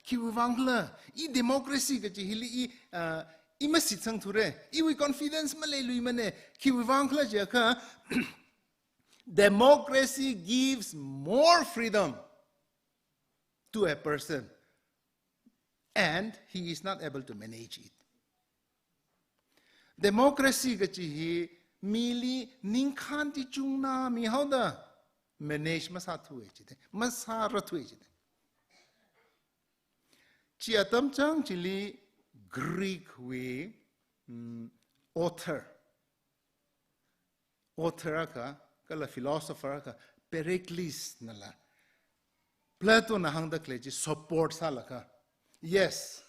Khiwuivang khala, i democracy kaji hili i, uh, i mashitsangthura, iwui confidence maleiluimana, khiwuivang khala jiakha, democracy gives more freedom to a person, and he is not able to manage it. Democracy kaji hi mili ningkhān chi chungna mihaoda manage masāthuwa jida, masāratthuwa jida. Chi atam chang chili Greek wui, mm, author, author akha, kala philosopher akha, Pericles nala Plato na hāngda khalei chi support sālaga. Yes,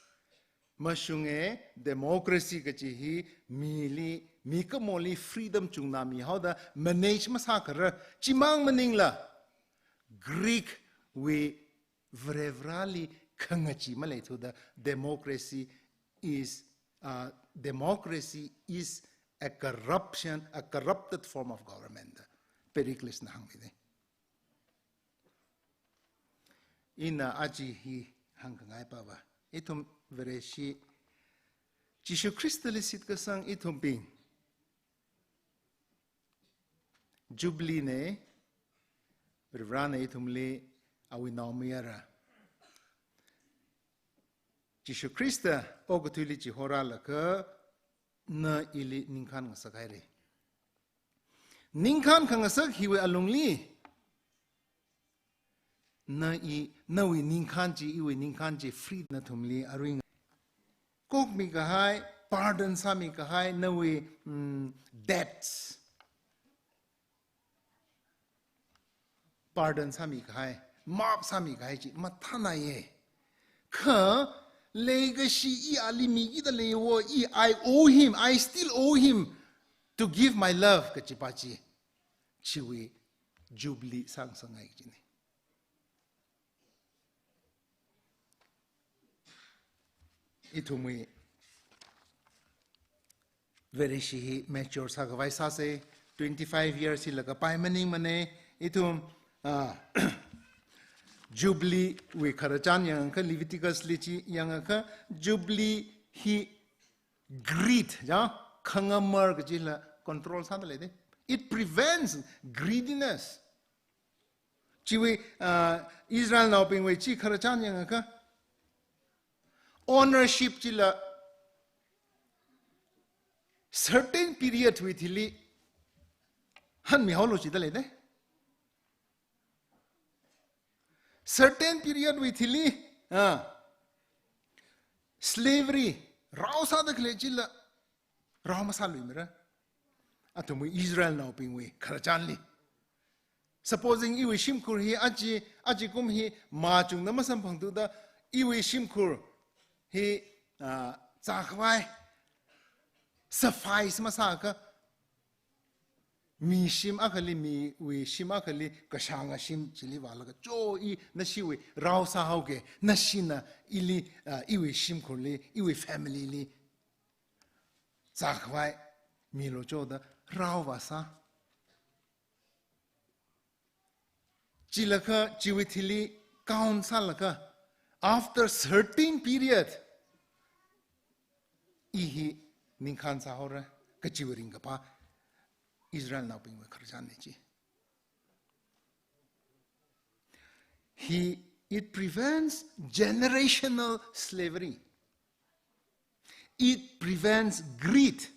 mashunga, democracy kaji hi mili, mikumoli freedom chungna mihaoda manage masākharar. Chimang maningla, Greek wui Varivarāli khangachee maleithuda democracy is, uh, democracy is a corruption, a corrupted form of government. Pericles na hāngmida. Ina aja hi hāngkhangai pava. Ithum Vareshi Jishu Khristali shitkasang ithumbing Jubilee na, Varivarāna ithumli awui naomayara. Jishu Khrista okathuili chihorālaga na ili ningkhān ngasakhaira. Ningkhān khangasak hiwui alungli, na i, nawui ningkhān chi, iwui ningkhān chi free nathumli arui nga-, kokmi kahai, pardon sāmi kahai, nawui, mm, debts pardon sāmi kahai, maaf sāmi kahai chi mathānāya. Kha leikashi i ali mikida leiwo, i, I owe him, I still owe him to give my love kachipa chi, chiwui Jubilee sāngasakngai kajina. Ithumwui Vareshi hi mature sākhavai sāsa, twenty-five years hi lakapai maningmana, ithum, ah, Jubilee wui khararchan yangakha, Leviticus li chi yangakha, Jubilee hi greed, ya, khangamar kajila control sāda leida. It prevents greediness. Chiwui, ah, Israelnaobingwui chi khararchan yangakha, ownership chila certain period wui thili hanmihaolu jida leida. Certain period wui thili, ah, slavery, rao sāda khalei chila rao masāluimara. Athumwui Israelnaobingwui khararchanli. Supposing iwui shimkhur hi aja, ajakum hi machungna masamphangthuda, Iwui shimkhur hi, ah, zākhavai, suffice masāakha, mi shim akhali, miwui shim akhali, kashānga shim chili vālaga, cho, i nashiwui rao sāhaoke, nashina ili, ah, iwui shimkhurli, iwui family li zākhavai milu choda rao vāsā. Chilakha, chiwui thili count sālakha, after certain period, i hi ningkhān sāhaora, kachiwui ringkaphā Israelnaobingwui khararchanna chi. Hi, it prevents generational slavery. It prevents greed.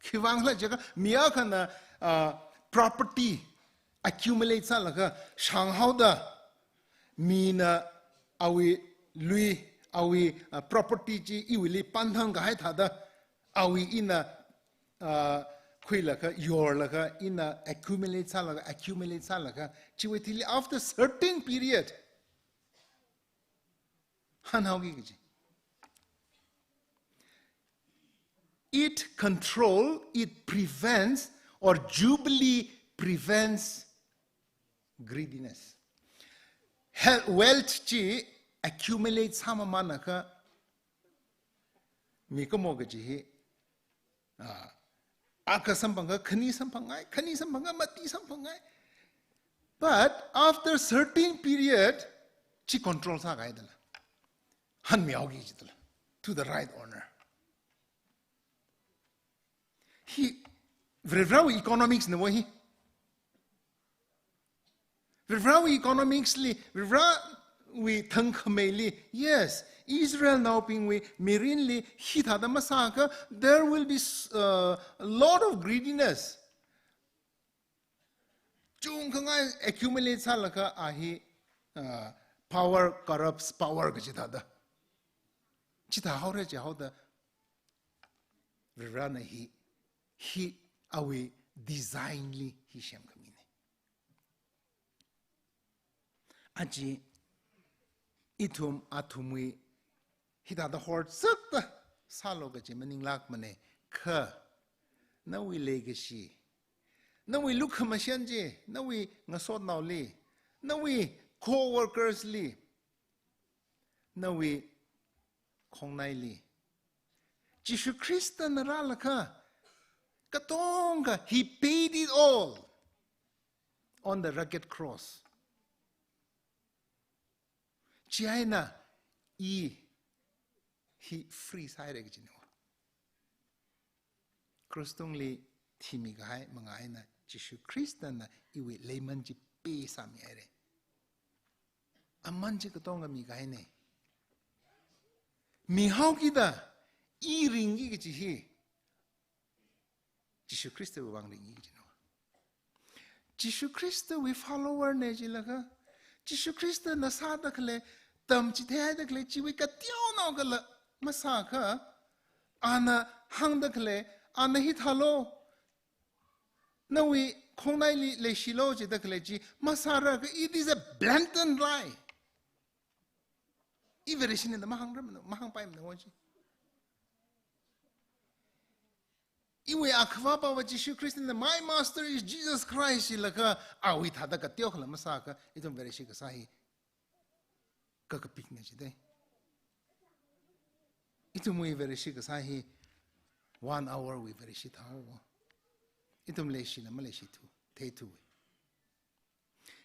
Khiwuivang khala jiakha, mi akhana, ah, property accumulate sālaga shānghaoda, mina awui lui, awui, ah, property chi iwuili panthang kahai thāda, awui ina, ah, khuilaga, yorlaga, ina accumulate sālaga, accumulate sālaga, chiwui thili after certain period, hanhaoki kaji. It control, it prevents, or jubilee prevents greediness. He-, wealth chi accumulate sāmamānakha, mikumo kaji hi, ah, akha samphanga, khani samphangai, khani samphanga, mati samphangai. But after certain period, chi control sākahaidala, hanmihaoki jidala, to the right owner. Hi, Varivarāwui economics na wo hi. Varivarāwui economics li, Varivarāwui thangkhameili, yes, Israelnaobingwui mirinli hithāda masāakha, there will be s-, uh, a lot of greediness. Chungkhangai accumulate sālaga a hi, uh, power corrupts power kaji thāda. Chithāhaora jihaoda, Varivarāna hi, hi awui design li hi semkhamina. Aja ithum athumwui hithāda horzakta sālu kaji maninglākmana, kha nawui leikashi, nawui lukhamashan chi, nawui ngasotnaoli, nawui co-workers li, nawui khongnaili Jishu Khristana rālaga, katonga, he paid it all on the rugged cross. Chieina i hi free sāhaira kajina. Cross tungli thimi kahai manga eina Jishu Khristana iwui leiman chi pay sāmihaira. Aman chi katonga mikahaina. Mihaokida i ringki kaji hi Jishu Khristawui vang ringki kajina. Jishu Khristawui follower na jilaga, Jishu Khristana sāda khalei, tamchitheida khalei chiwui kateonao kala masāakha, ana hāngda khalei, ana hithālu, nawui khongnaili leishilu jida khalei chi masārakha, it is a blatant lie. I Vareshina da mahāngra mana, mahāngpaimana wo chi. Iwui Akhavāpava Jishu Khristana, "My master is Jesus Christ," jilaga awui thāda kateokhala masāakha, ithum Vareshi kasā hi kakapikna jida. Ithumwui Vareshi kasā hi one hour wui Vareshi thāhaowa. Ithum leishila maleishithu, theithuwa.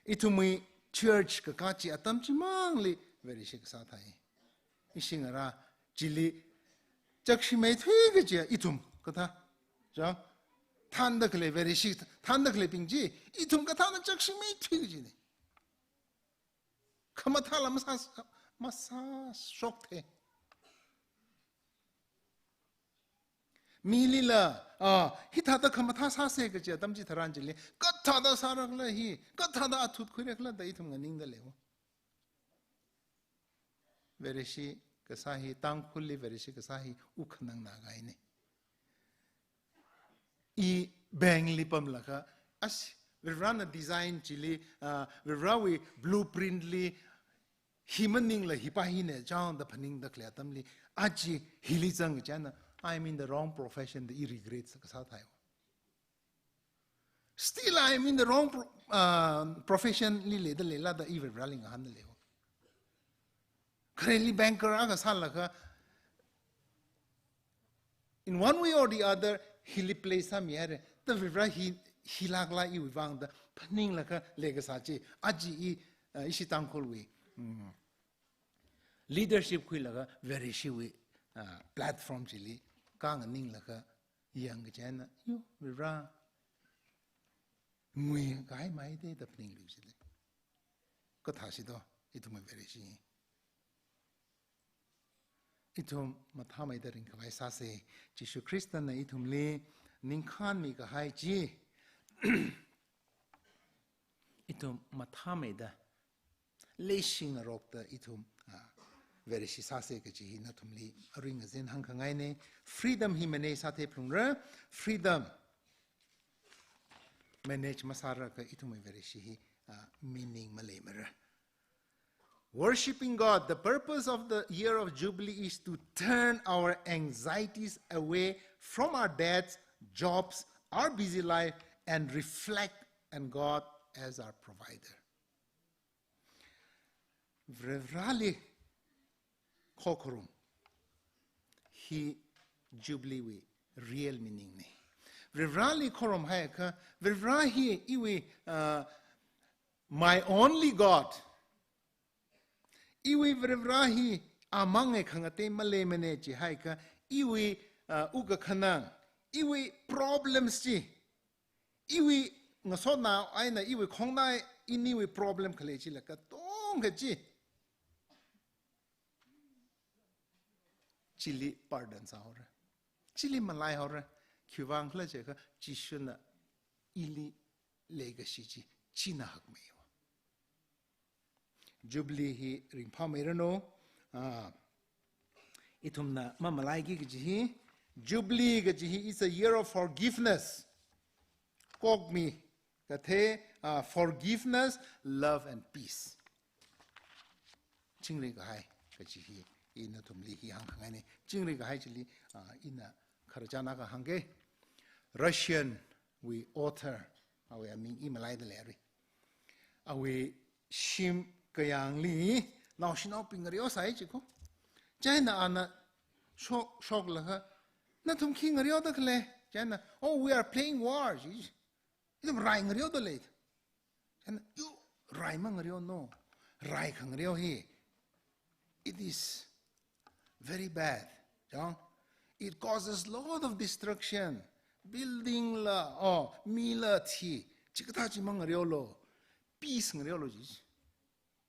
Ithumwui church kakā chi atam chimangli Vareshi kasā thāi. Ishi ngarā chili chakshimeithui kaji ithum kathā. Ja? Thānda khalei Vareshi, thānda khaleibing chi, ithum kathāna chakshimeithui kajina. Khamathāla masā, masāshokthei. Milila, ah, hithāda khamathā sāsa kaji atam chitharan chili, kathāda sārakhala hi, kathāda athut khuirakhala da ithum nganingda leiwa. Vareshi kasā hi, Tangkhulli Vareshi kasā hi, wukkhanang nākahaina. I bank li pamlaga, as, Varivarāna design chili, ah, Varivarāwui blueprint li, hi maningla hi pa hina chang da phaningda khalei atamli, aja hili zang chieina, "I'm in the wrong profession," da i regret sā kasā thai. "Still, I'm in the wrong pro-, uh, profession li leida leila," da i Varivarali ngahānda lei. Khareli banker akha sālaga, in one way or the other, hili place sāmihaira. Da Varivara hi, hi lākla iwui vang da phaninglaga leikasā chi, aja i, uh, ishi Tangkhulwui, mm, leadership khuilaga Vareshiwui, uh, platform chili khanganinglaga yangkachieina, yo, Varivara ngui kahai maida da phaninglu jida. Kathāsi do, ithumwui Vareshi. Ithum mathāmeida ringkhavai sāsa. Jishu Khristana ithumli ningkhānmi kahai chi, ithum mathāmeida, leishingarokta ithum, ah, Vareshi sāsa kaji hi nathumli aring azin hāngkhangaina. Freedom hi manage sāthei phalungra, freedom manage masāra kha ithumwui Vareshi hi, ah, meaning maleimara. Worshipping God, the purpose of the year of Jubilee is to turn our anxieties away from our debts, jobs, our busy life, and reflect on God as our provider. Varivarali khokharum hi Jubilee wui real meaning na. Varivarali khorumhaiakha, Varivara hi iwui, uh, my only God. Iwui Varivara hi amang eina khangatei maleimana jihaiakha, iwui, uh, wukkhanang, iwui problems chi, iwui ngasotnao eina iwui khongnai iniwui problem khalei chila katonga chi, chili pardon sāhaora. Chili malaihaora. Khiwuivang khala jiakha, Jishuna ili leikashi chi, china hakmeiya. Jubilee hi ringphāmeiranu, ah, ithumna mamalaiki kaji hi, Jubilee kaji hi is a year of forgiveness. Kokmi kathei, ah, forgiveness, love and peace. Chingri kahai kaji hi, ina nathumli hi hāngkhangaina. Chingri kahai chili, ah, ina khararchan akha hāngke. Russian wui author, awui aming i malaida leira. Awui shim kayāngli naoshinaobing ngareosai jiko. Chieina ana shok, shoklaga, "Nathum khi ngareoda khalei?" Chieina, "Oh, we are playing war," ji. "Ithum rai ngareoda lei." Chieina, "Yo, rai mangareonu. Rai khangareo hi, it is very bad. Chang? It causes lot of destruction. Building la, oh, mi la thi. Chikathā chi mangareolu. Peace ngareolu," ji.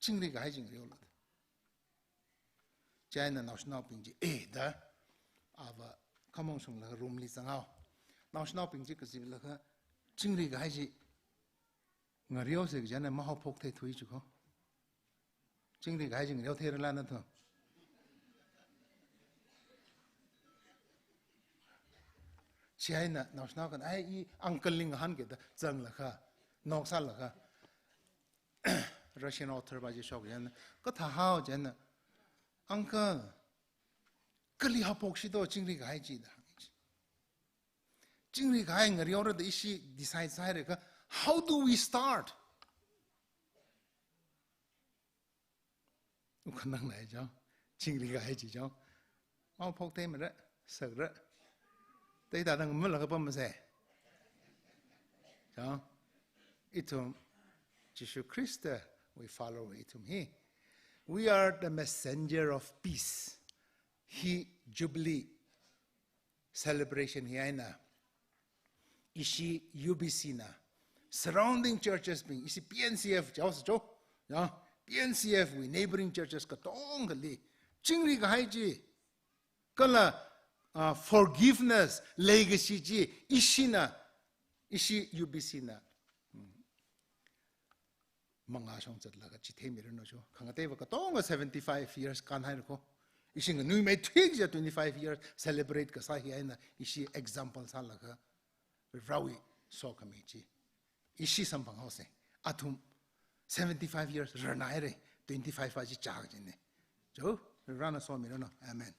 Chingri kahai chi ngareolu. Chieina naoshinaobing chi, "Eh," da, ava khamong shunglaga room li zanghao. Naoshinaobing chi kaziplaga, "Chingri kahai chi ngareosa," kajina mahaophok theithui jiko. Chingri kahai chi ngareotheirala nathum? Chieina naoshinao akhana, "Ai, i uncle li ngahānke," da zanglaga, noksālaga, Russian author pa chi shok chieina, "Kathāhao?" chieina, "Uncle, kali haophokshi do chingri kahai chi?" da hānga. Chingri kahai ngareora da ishi decide sāhaiakha, how do we start? Wukkhanang nai chang, chingri kahai chi chang. Mahaophok theimara, sakra. Teida dang mala kapam mase. Chang, ithum Jishu Khristawui follower ithum hi, we are the messenger of peace. Hi Jubilee celebration hi eina, ishi U B C na, surrounding churches bing, ishi P N C F, jihaosa jo, ya, P N C F wui neighboring churches katongali, chingri kahai chi, kala, ah, forgiveness leikashi chi, ishina, ishi U B C na, mm, mangā shong zatlaga chitheimira no jo. Khangateiva katonga seventy-five years kānhaira ko. Ishi nganuimeithui kaja twenty-five years celebrate kasā hi eina ishi example sālaga Varewui sokhami chi ishi samphanghaosa. Athum seventy-five years rarnahaira. twenty-five va chi chā kajine. Cho, Varena somiranu. Amen.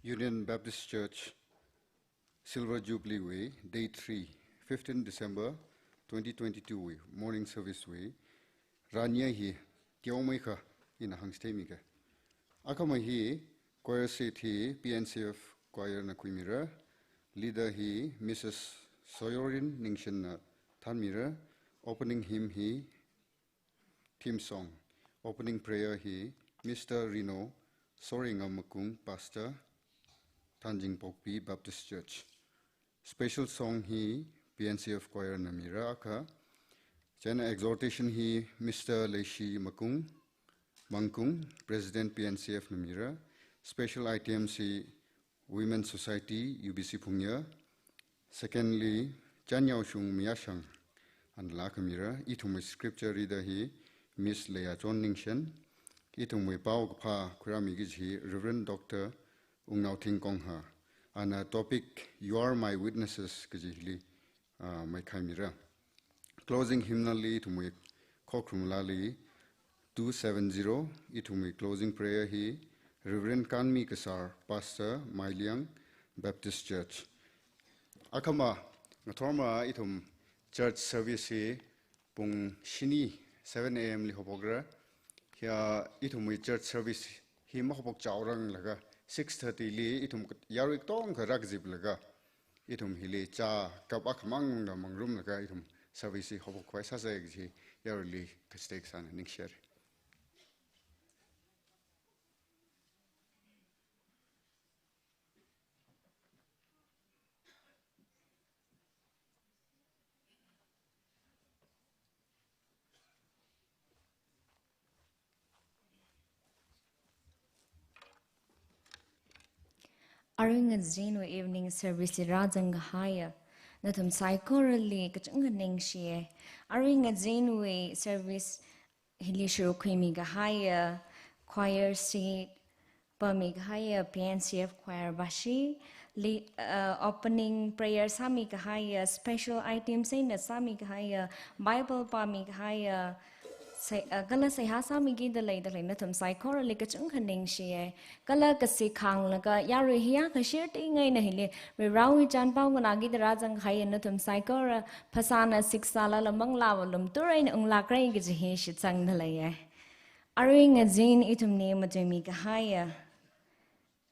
Union Baptist Church Silver Jubilee wui, day three, fifteen December twenty twenty-two wui, morning service wui, ranya hi teomeikha ina hāngchitheimike. Akhama hi choir seat hi P N C F choir na khuimira, leader hi Missus Soyorin Ningshen na thānmira, opening hymn hi theme song, opening prayer hi Mister Rino Soringam Makung, Pastor, Thanjing Pokpi Baptist Church. Special song hi P N C F choir na mira akha. Chieina exhortation hi Mister Leishi Makung, Mangkung, President P N C F na mira. Special items hi Women Society, U B C Phungya. Secondly, Chanyao Shung Miyashang, ana lākhamira. Ithumwui scripture reader hi Miss Leiyachon Ningshen. Ithumwui paokaphā khuirāmiki kaji hi Reverend Doctor Wungnaothing Kongha. Ana topic, "You are my witnesses," kaji hili, ah, maikhaimira. Closing hymnal li ithumwui Khokharum Lali two seven zero, ithumwui closing prayer hi Reverend Kanmi Kasar, Pastor, Mailiang Baptist Church. Akhama, ngathorma ithum church service hi pung shini, seven A M li haophokra. Hiya ithumwui church service hi mahaophok chaoranglaga, six thirty li ithum yarui katongkha rākaziplaga, ithum hili chā cup akhamangla mangrumlaga ithum service hi haophok khavai sāsa kaji yaruili kachithei kasāna, ningshire. Arui ngazin wui evening service li rāzang kahaiya nathum saikorali kachungkha ningshiya. Arui ngazin wui service hili sharuk khuimi kahaiya choir seat pāmi kahaiya P N C F choir bashi, li, uh, opening prayer sāmi kahaiya, special items eina sāmi kahaiya, Bible pāmi kahaiya, sei-, uh, kala seihā sāmiki dalei dalei nathum saikorali kachungkha ningshiya. Kala kashi khanglaga yarui hiya kashir tingaina hili Varewui chānpao nganāki da rāzang kahaiya nathum saikora phasāna siksālala manglāva lumtur eina unglākra kaji hi shitsangda leiya. Arui ngazin ithumli matuimi kahaiya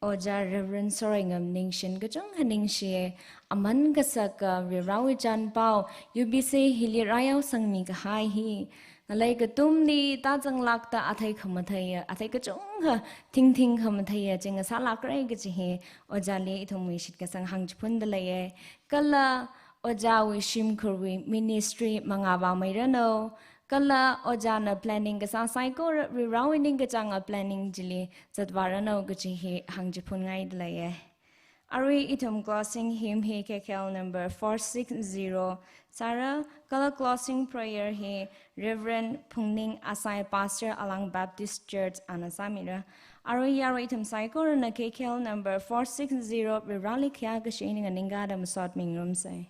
Ojā Reverend Soringam Ningshen kachungkha ningshiya, aman kasaka Varewui chānpao U B C hili rāyaosangmi kahai hi ngalei katumli tāzanglākta athei khamatheiya, athei kachungkha thingthing khamatheiya chi ngasālākra kaji hi ojāli ithumwui shitkasang hāngchiphunda leiya. Kala ojāwui shimkhurwui ministry mangā vāmeiranu, kala ojāna planning kasā saikora Varewui ningkachānga planning chili zatvāranu kaji hi hāngchiphunngaida leiya. Arui ithum closing hymn hi K K L number four six zero sāra, kala closing prayer hi Reverend Phungning Asai, Pastor, Alang Baptist Church, ana sāmira. Arui yarui ithum saikorana K K L number four six zero Vareli khayākashi eina nganingkada masot mingarumsa.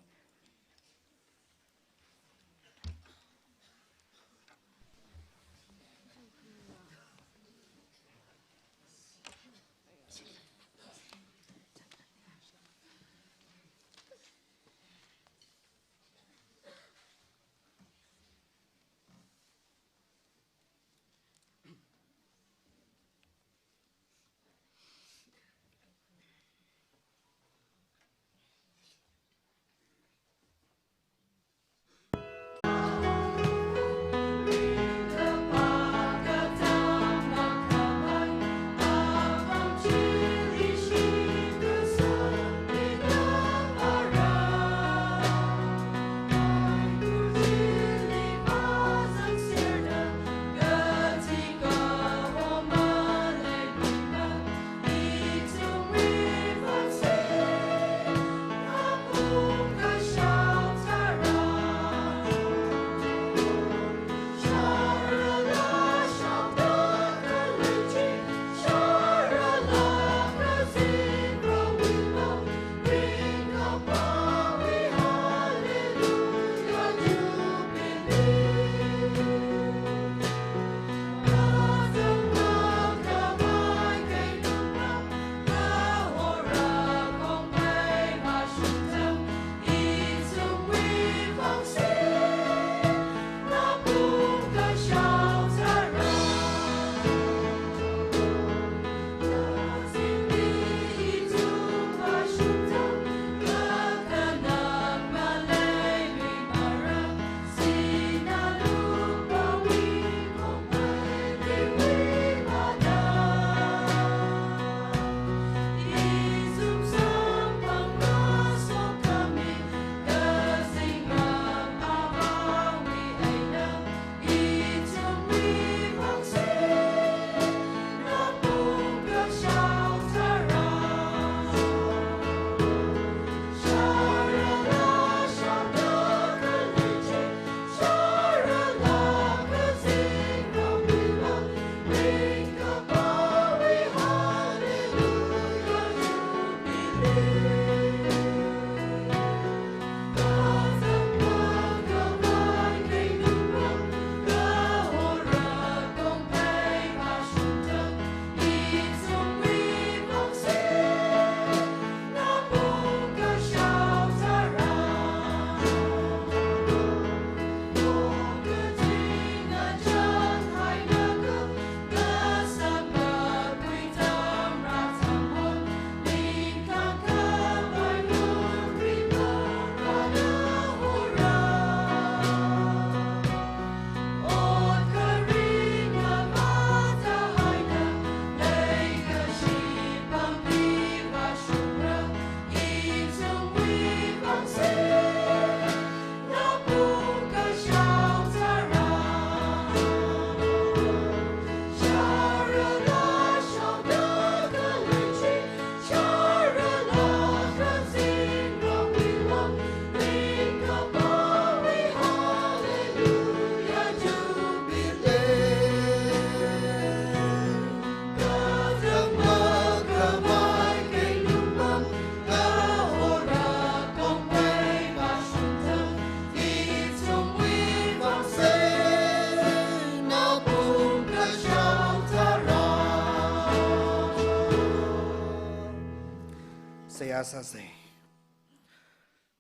sāsei.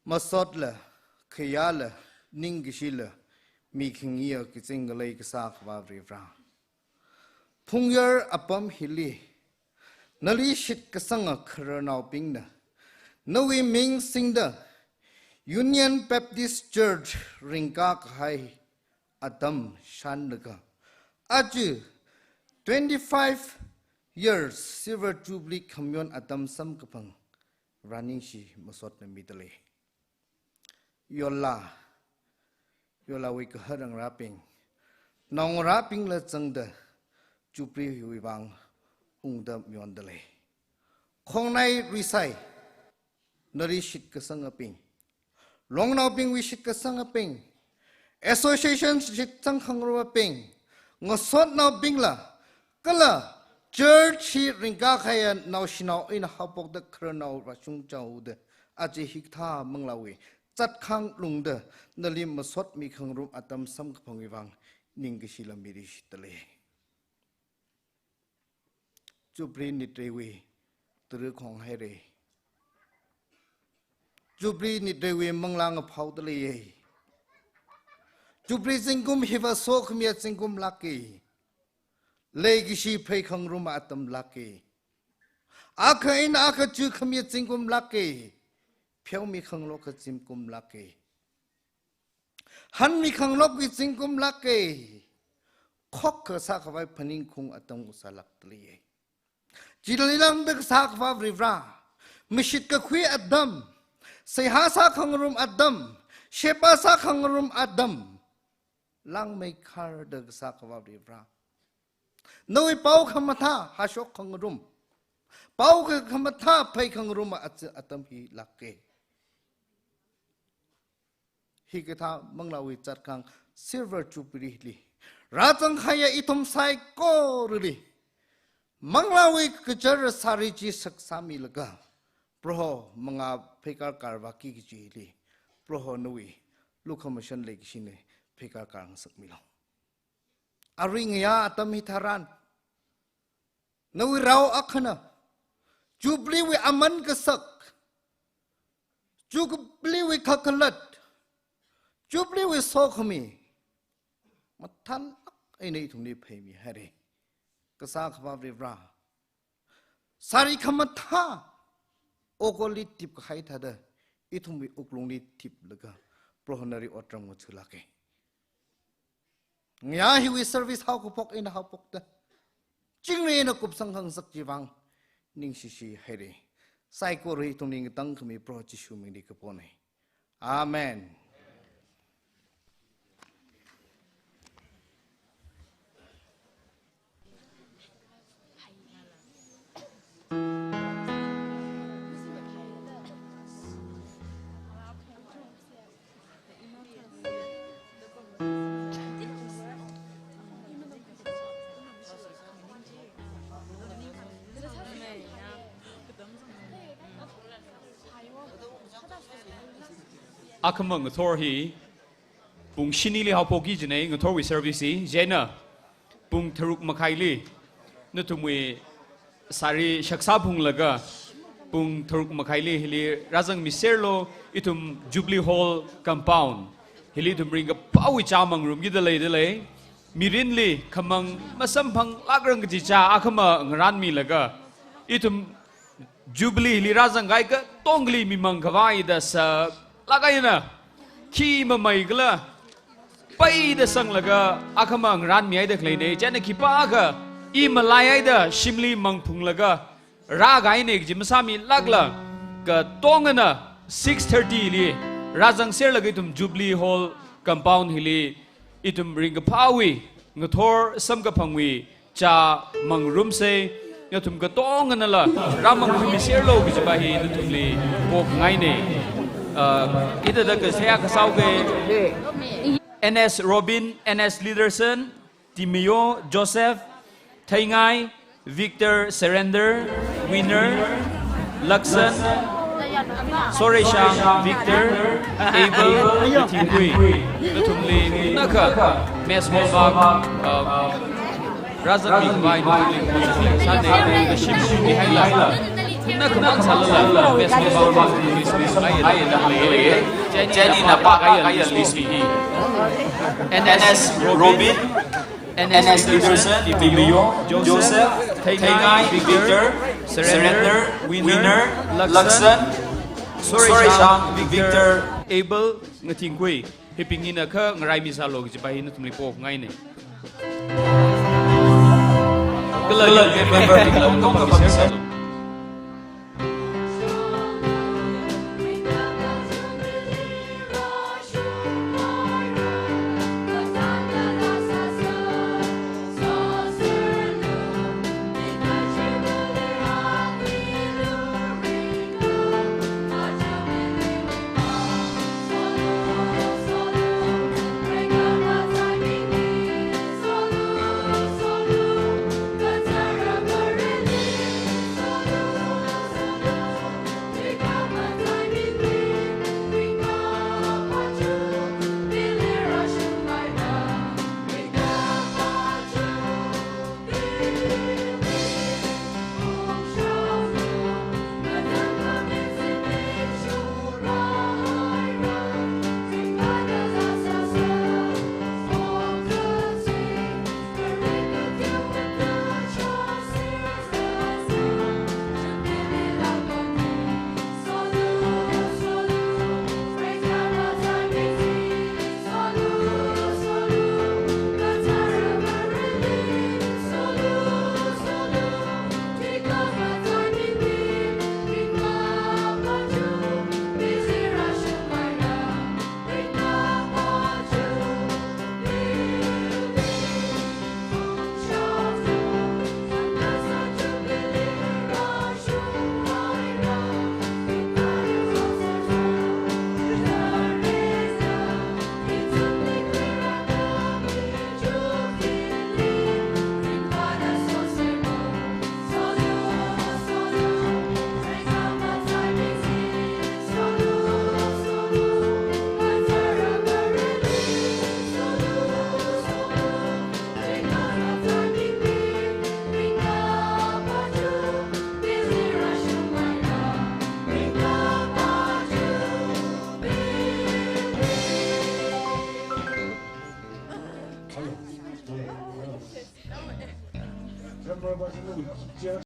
Masotla, khayāla, ningkashila, mikhangayi kazing ngalei Kasā Akhava Varivara. Phungyar apam hili, nali shitkasanga khararnaobingna, nawui ming singda, Union Baptist Church ringkā kahai atam shānlaga, aja twenty-five years Silver Jubilee khamayon atam samkaphang Vare ningshi masotna midalei. Yola, yolawui kahar ngarābing, naongarābingla zangda Jubilee hiwui vang ungda mayondalei. Khongnai risai, nali shitkasangabing, longnaobingwui shitkasangabing, association shitsang khangarumabing, ngasotnaobingla, kala church hi ringkā kahaiya naoshinao eina haophokda khararnao rāshung chao da, aja hikathā manglāwui zatkhang lungda, nali masot mikhangarum atam samkaphangwui vang ningkashila miri shitdalei. Jubilee nitreiwui tarakhong hairei. Jubilee nitreiwui manglā ngaphaodaleiye. Jubilee zingkum hiva sokhamiya zingkum lāke. Leikashi pheikhangaruma atam lāke. Akha eina akha chukhamiya zingkum lāke. Pheomi khanglokha zingkum lāke. Hanmi khanglokki zingkum lāke. Khokkha sākhavai phaningkhaung atam sālākdaleiye. Chili lāngda Kasā Akhava Varivara, mashitkakhui atam, seihā sākhangarum atam, sheba sākhangarum atam, lāngmeikharda Kasā Akhava Varivara, nawui pao khamathā hāshok khangarum, pao khamathā pheikhangarum at-, atam hi lāke. Hikathā manglāwui zatkhang Silver Jubilee li rāzang kahaiya ithum saikorali manglāwui kachara sari chi saksāmilaga, Proho mangā pheikār kārvāki kajili, Proho nawui lukhamashan leikashina pheikār kārngasakmilu. Arui ngayā atam hitharan, nawui rao akhana, Jubilee wui aman kasak, Jubilee wui kakhalat, Jubilee wui sokhami mathālāk eina ithumli pheimihaire. Kasā Akhava Varivara, sari khamathā okolli tipkahai thāda, ithumwui wuklungli tiplaga, Proho nali otram ngathālāke. Ngayā hiwui service haokaphok eina haophokta, chingri eina kupsang khangasak chiwui vang ningshishi haire. Saikora ithumli ngatangkhami Proho Jishu mingli kapone. Amen. Akhama ngathor hi pung shinili haophokki kajina, ngathorwui service hi, chieina pung tharuk makhaili nathumwui sari shaksā phunglaga, pung tharuk makhaili hili rāzangmiserlu, ithum Jubilee Hall compound hili ithum ringkaphāwui chā mangngarumkida leidalei. Mirinli khamang masamphanglākrang kaji chā akhama ngarānmilaga, ithum Jubilee li rāzangkahai katongli mimang khavai da sālāk eina, khi mamei kala, paida sanglaga akhama ngarānmihaida khaleine, chieina khipākha i malaihaida shimli mang phunglaga rākahaine kaji masāmilākla, katongana six thirty li rāzangserlaga ithum Jubilee Hall compound hili ithum ringkaphāwui ngathor samkaphangwui chā mangngarumsei, nathum katonganala rāmangkhuimiserlu kajipa hi nathumli pokngaine. Ah, hithāda kasāya kasāoke, N S Robin, N S Leaderson, Timeo, Joseph, Theingai, Victor, Surrender, Winner, Laksan, Soreshang, Victor, Abel, Thingkui. Nathumli nakha mess hall vak, uh, rāzangmikhavai nathumli shimshimihaila. Chieina pākahai list hi. N S Robin, N S Peterson, Tibiyo, Joseph, Theingai, Victor, Surrender, Winner, Lakson, Soreshang, Victor, Abel, Ngathingkhui. Hibing hina kha ngaraimi sālu kajipa hi nathumli pokngaina. Kala youth member bingla ungkapam sālu.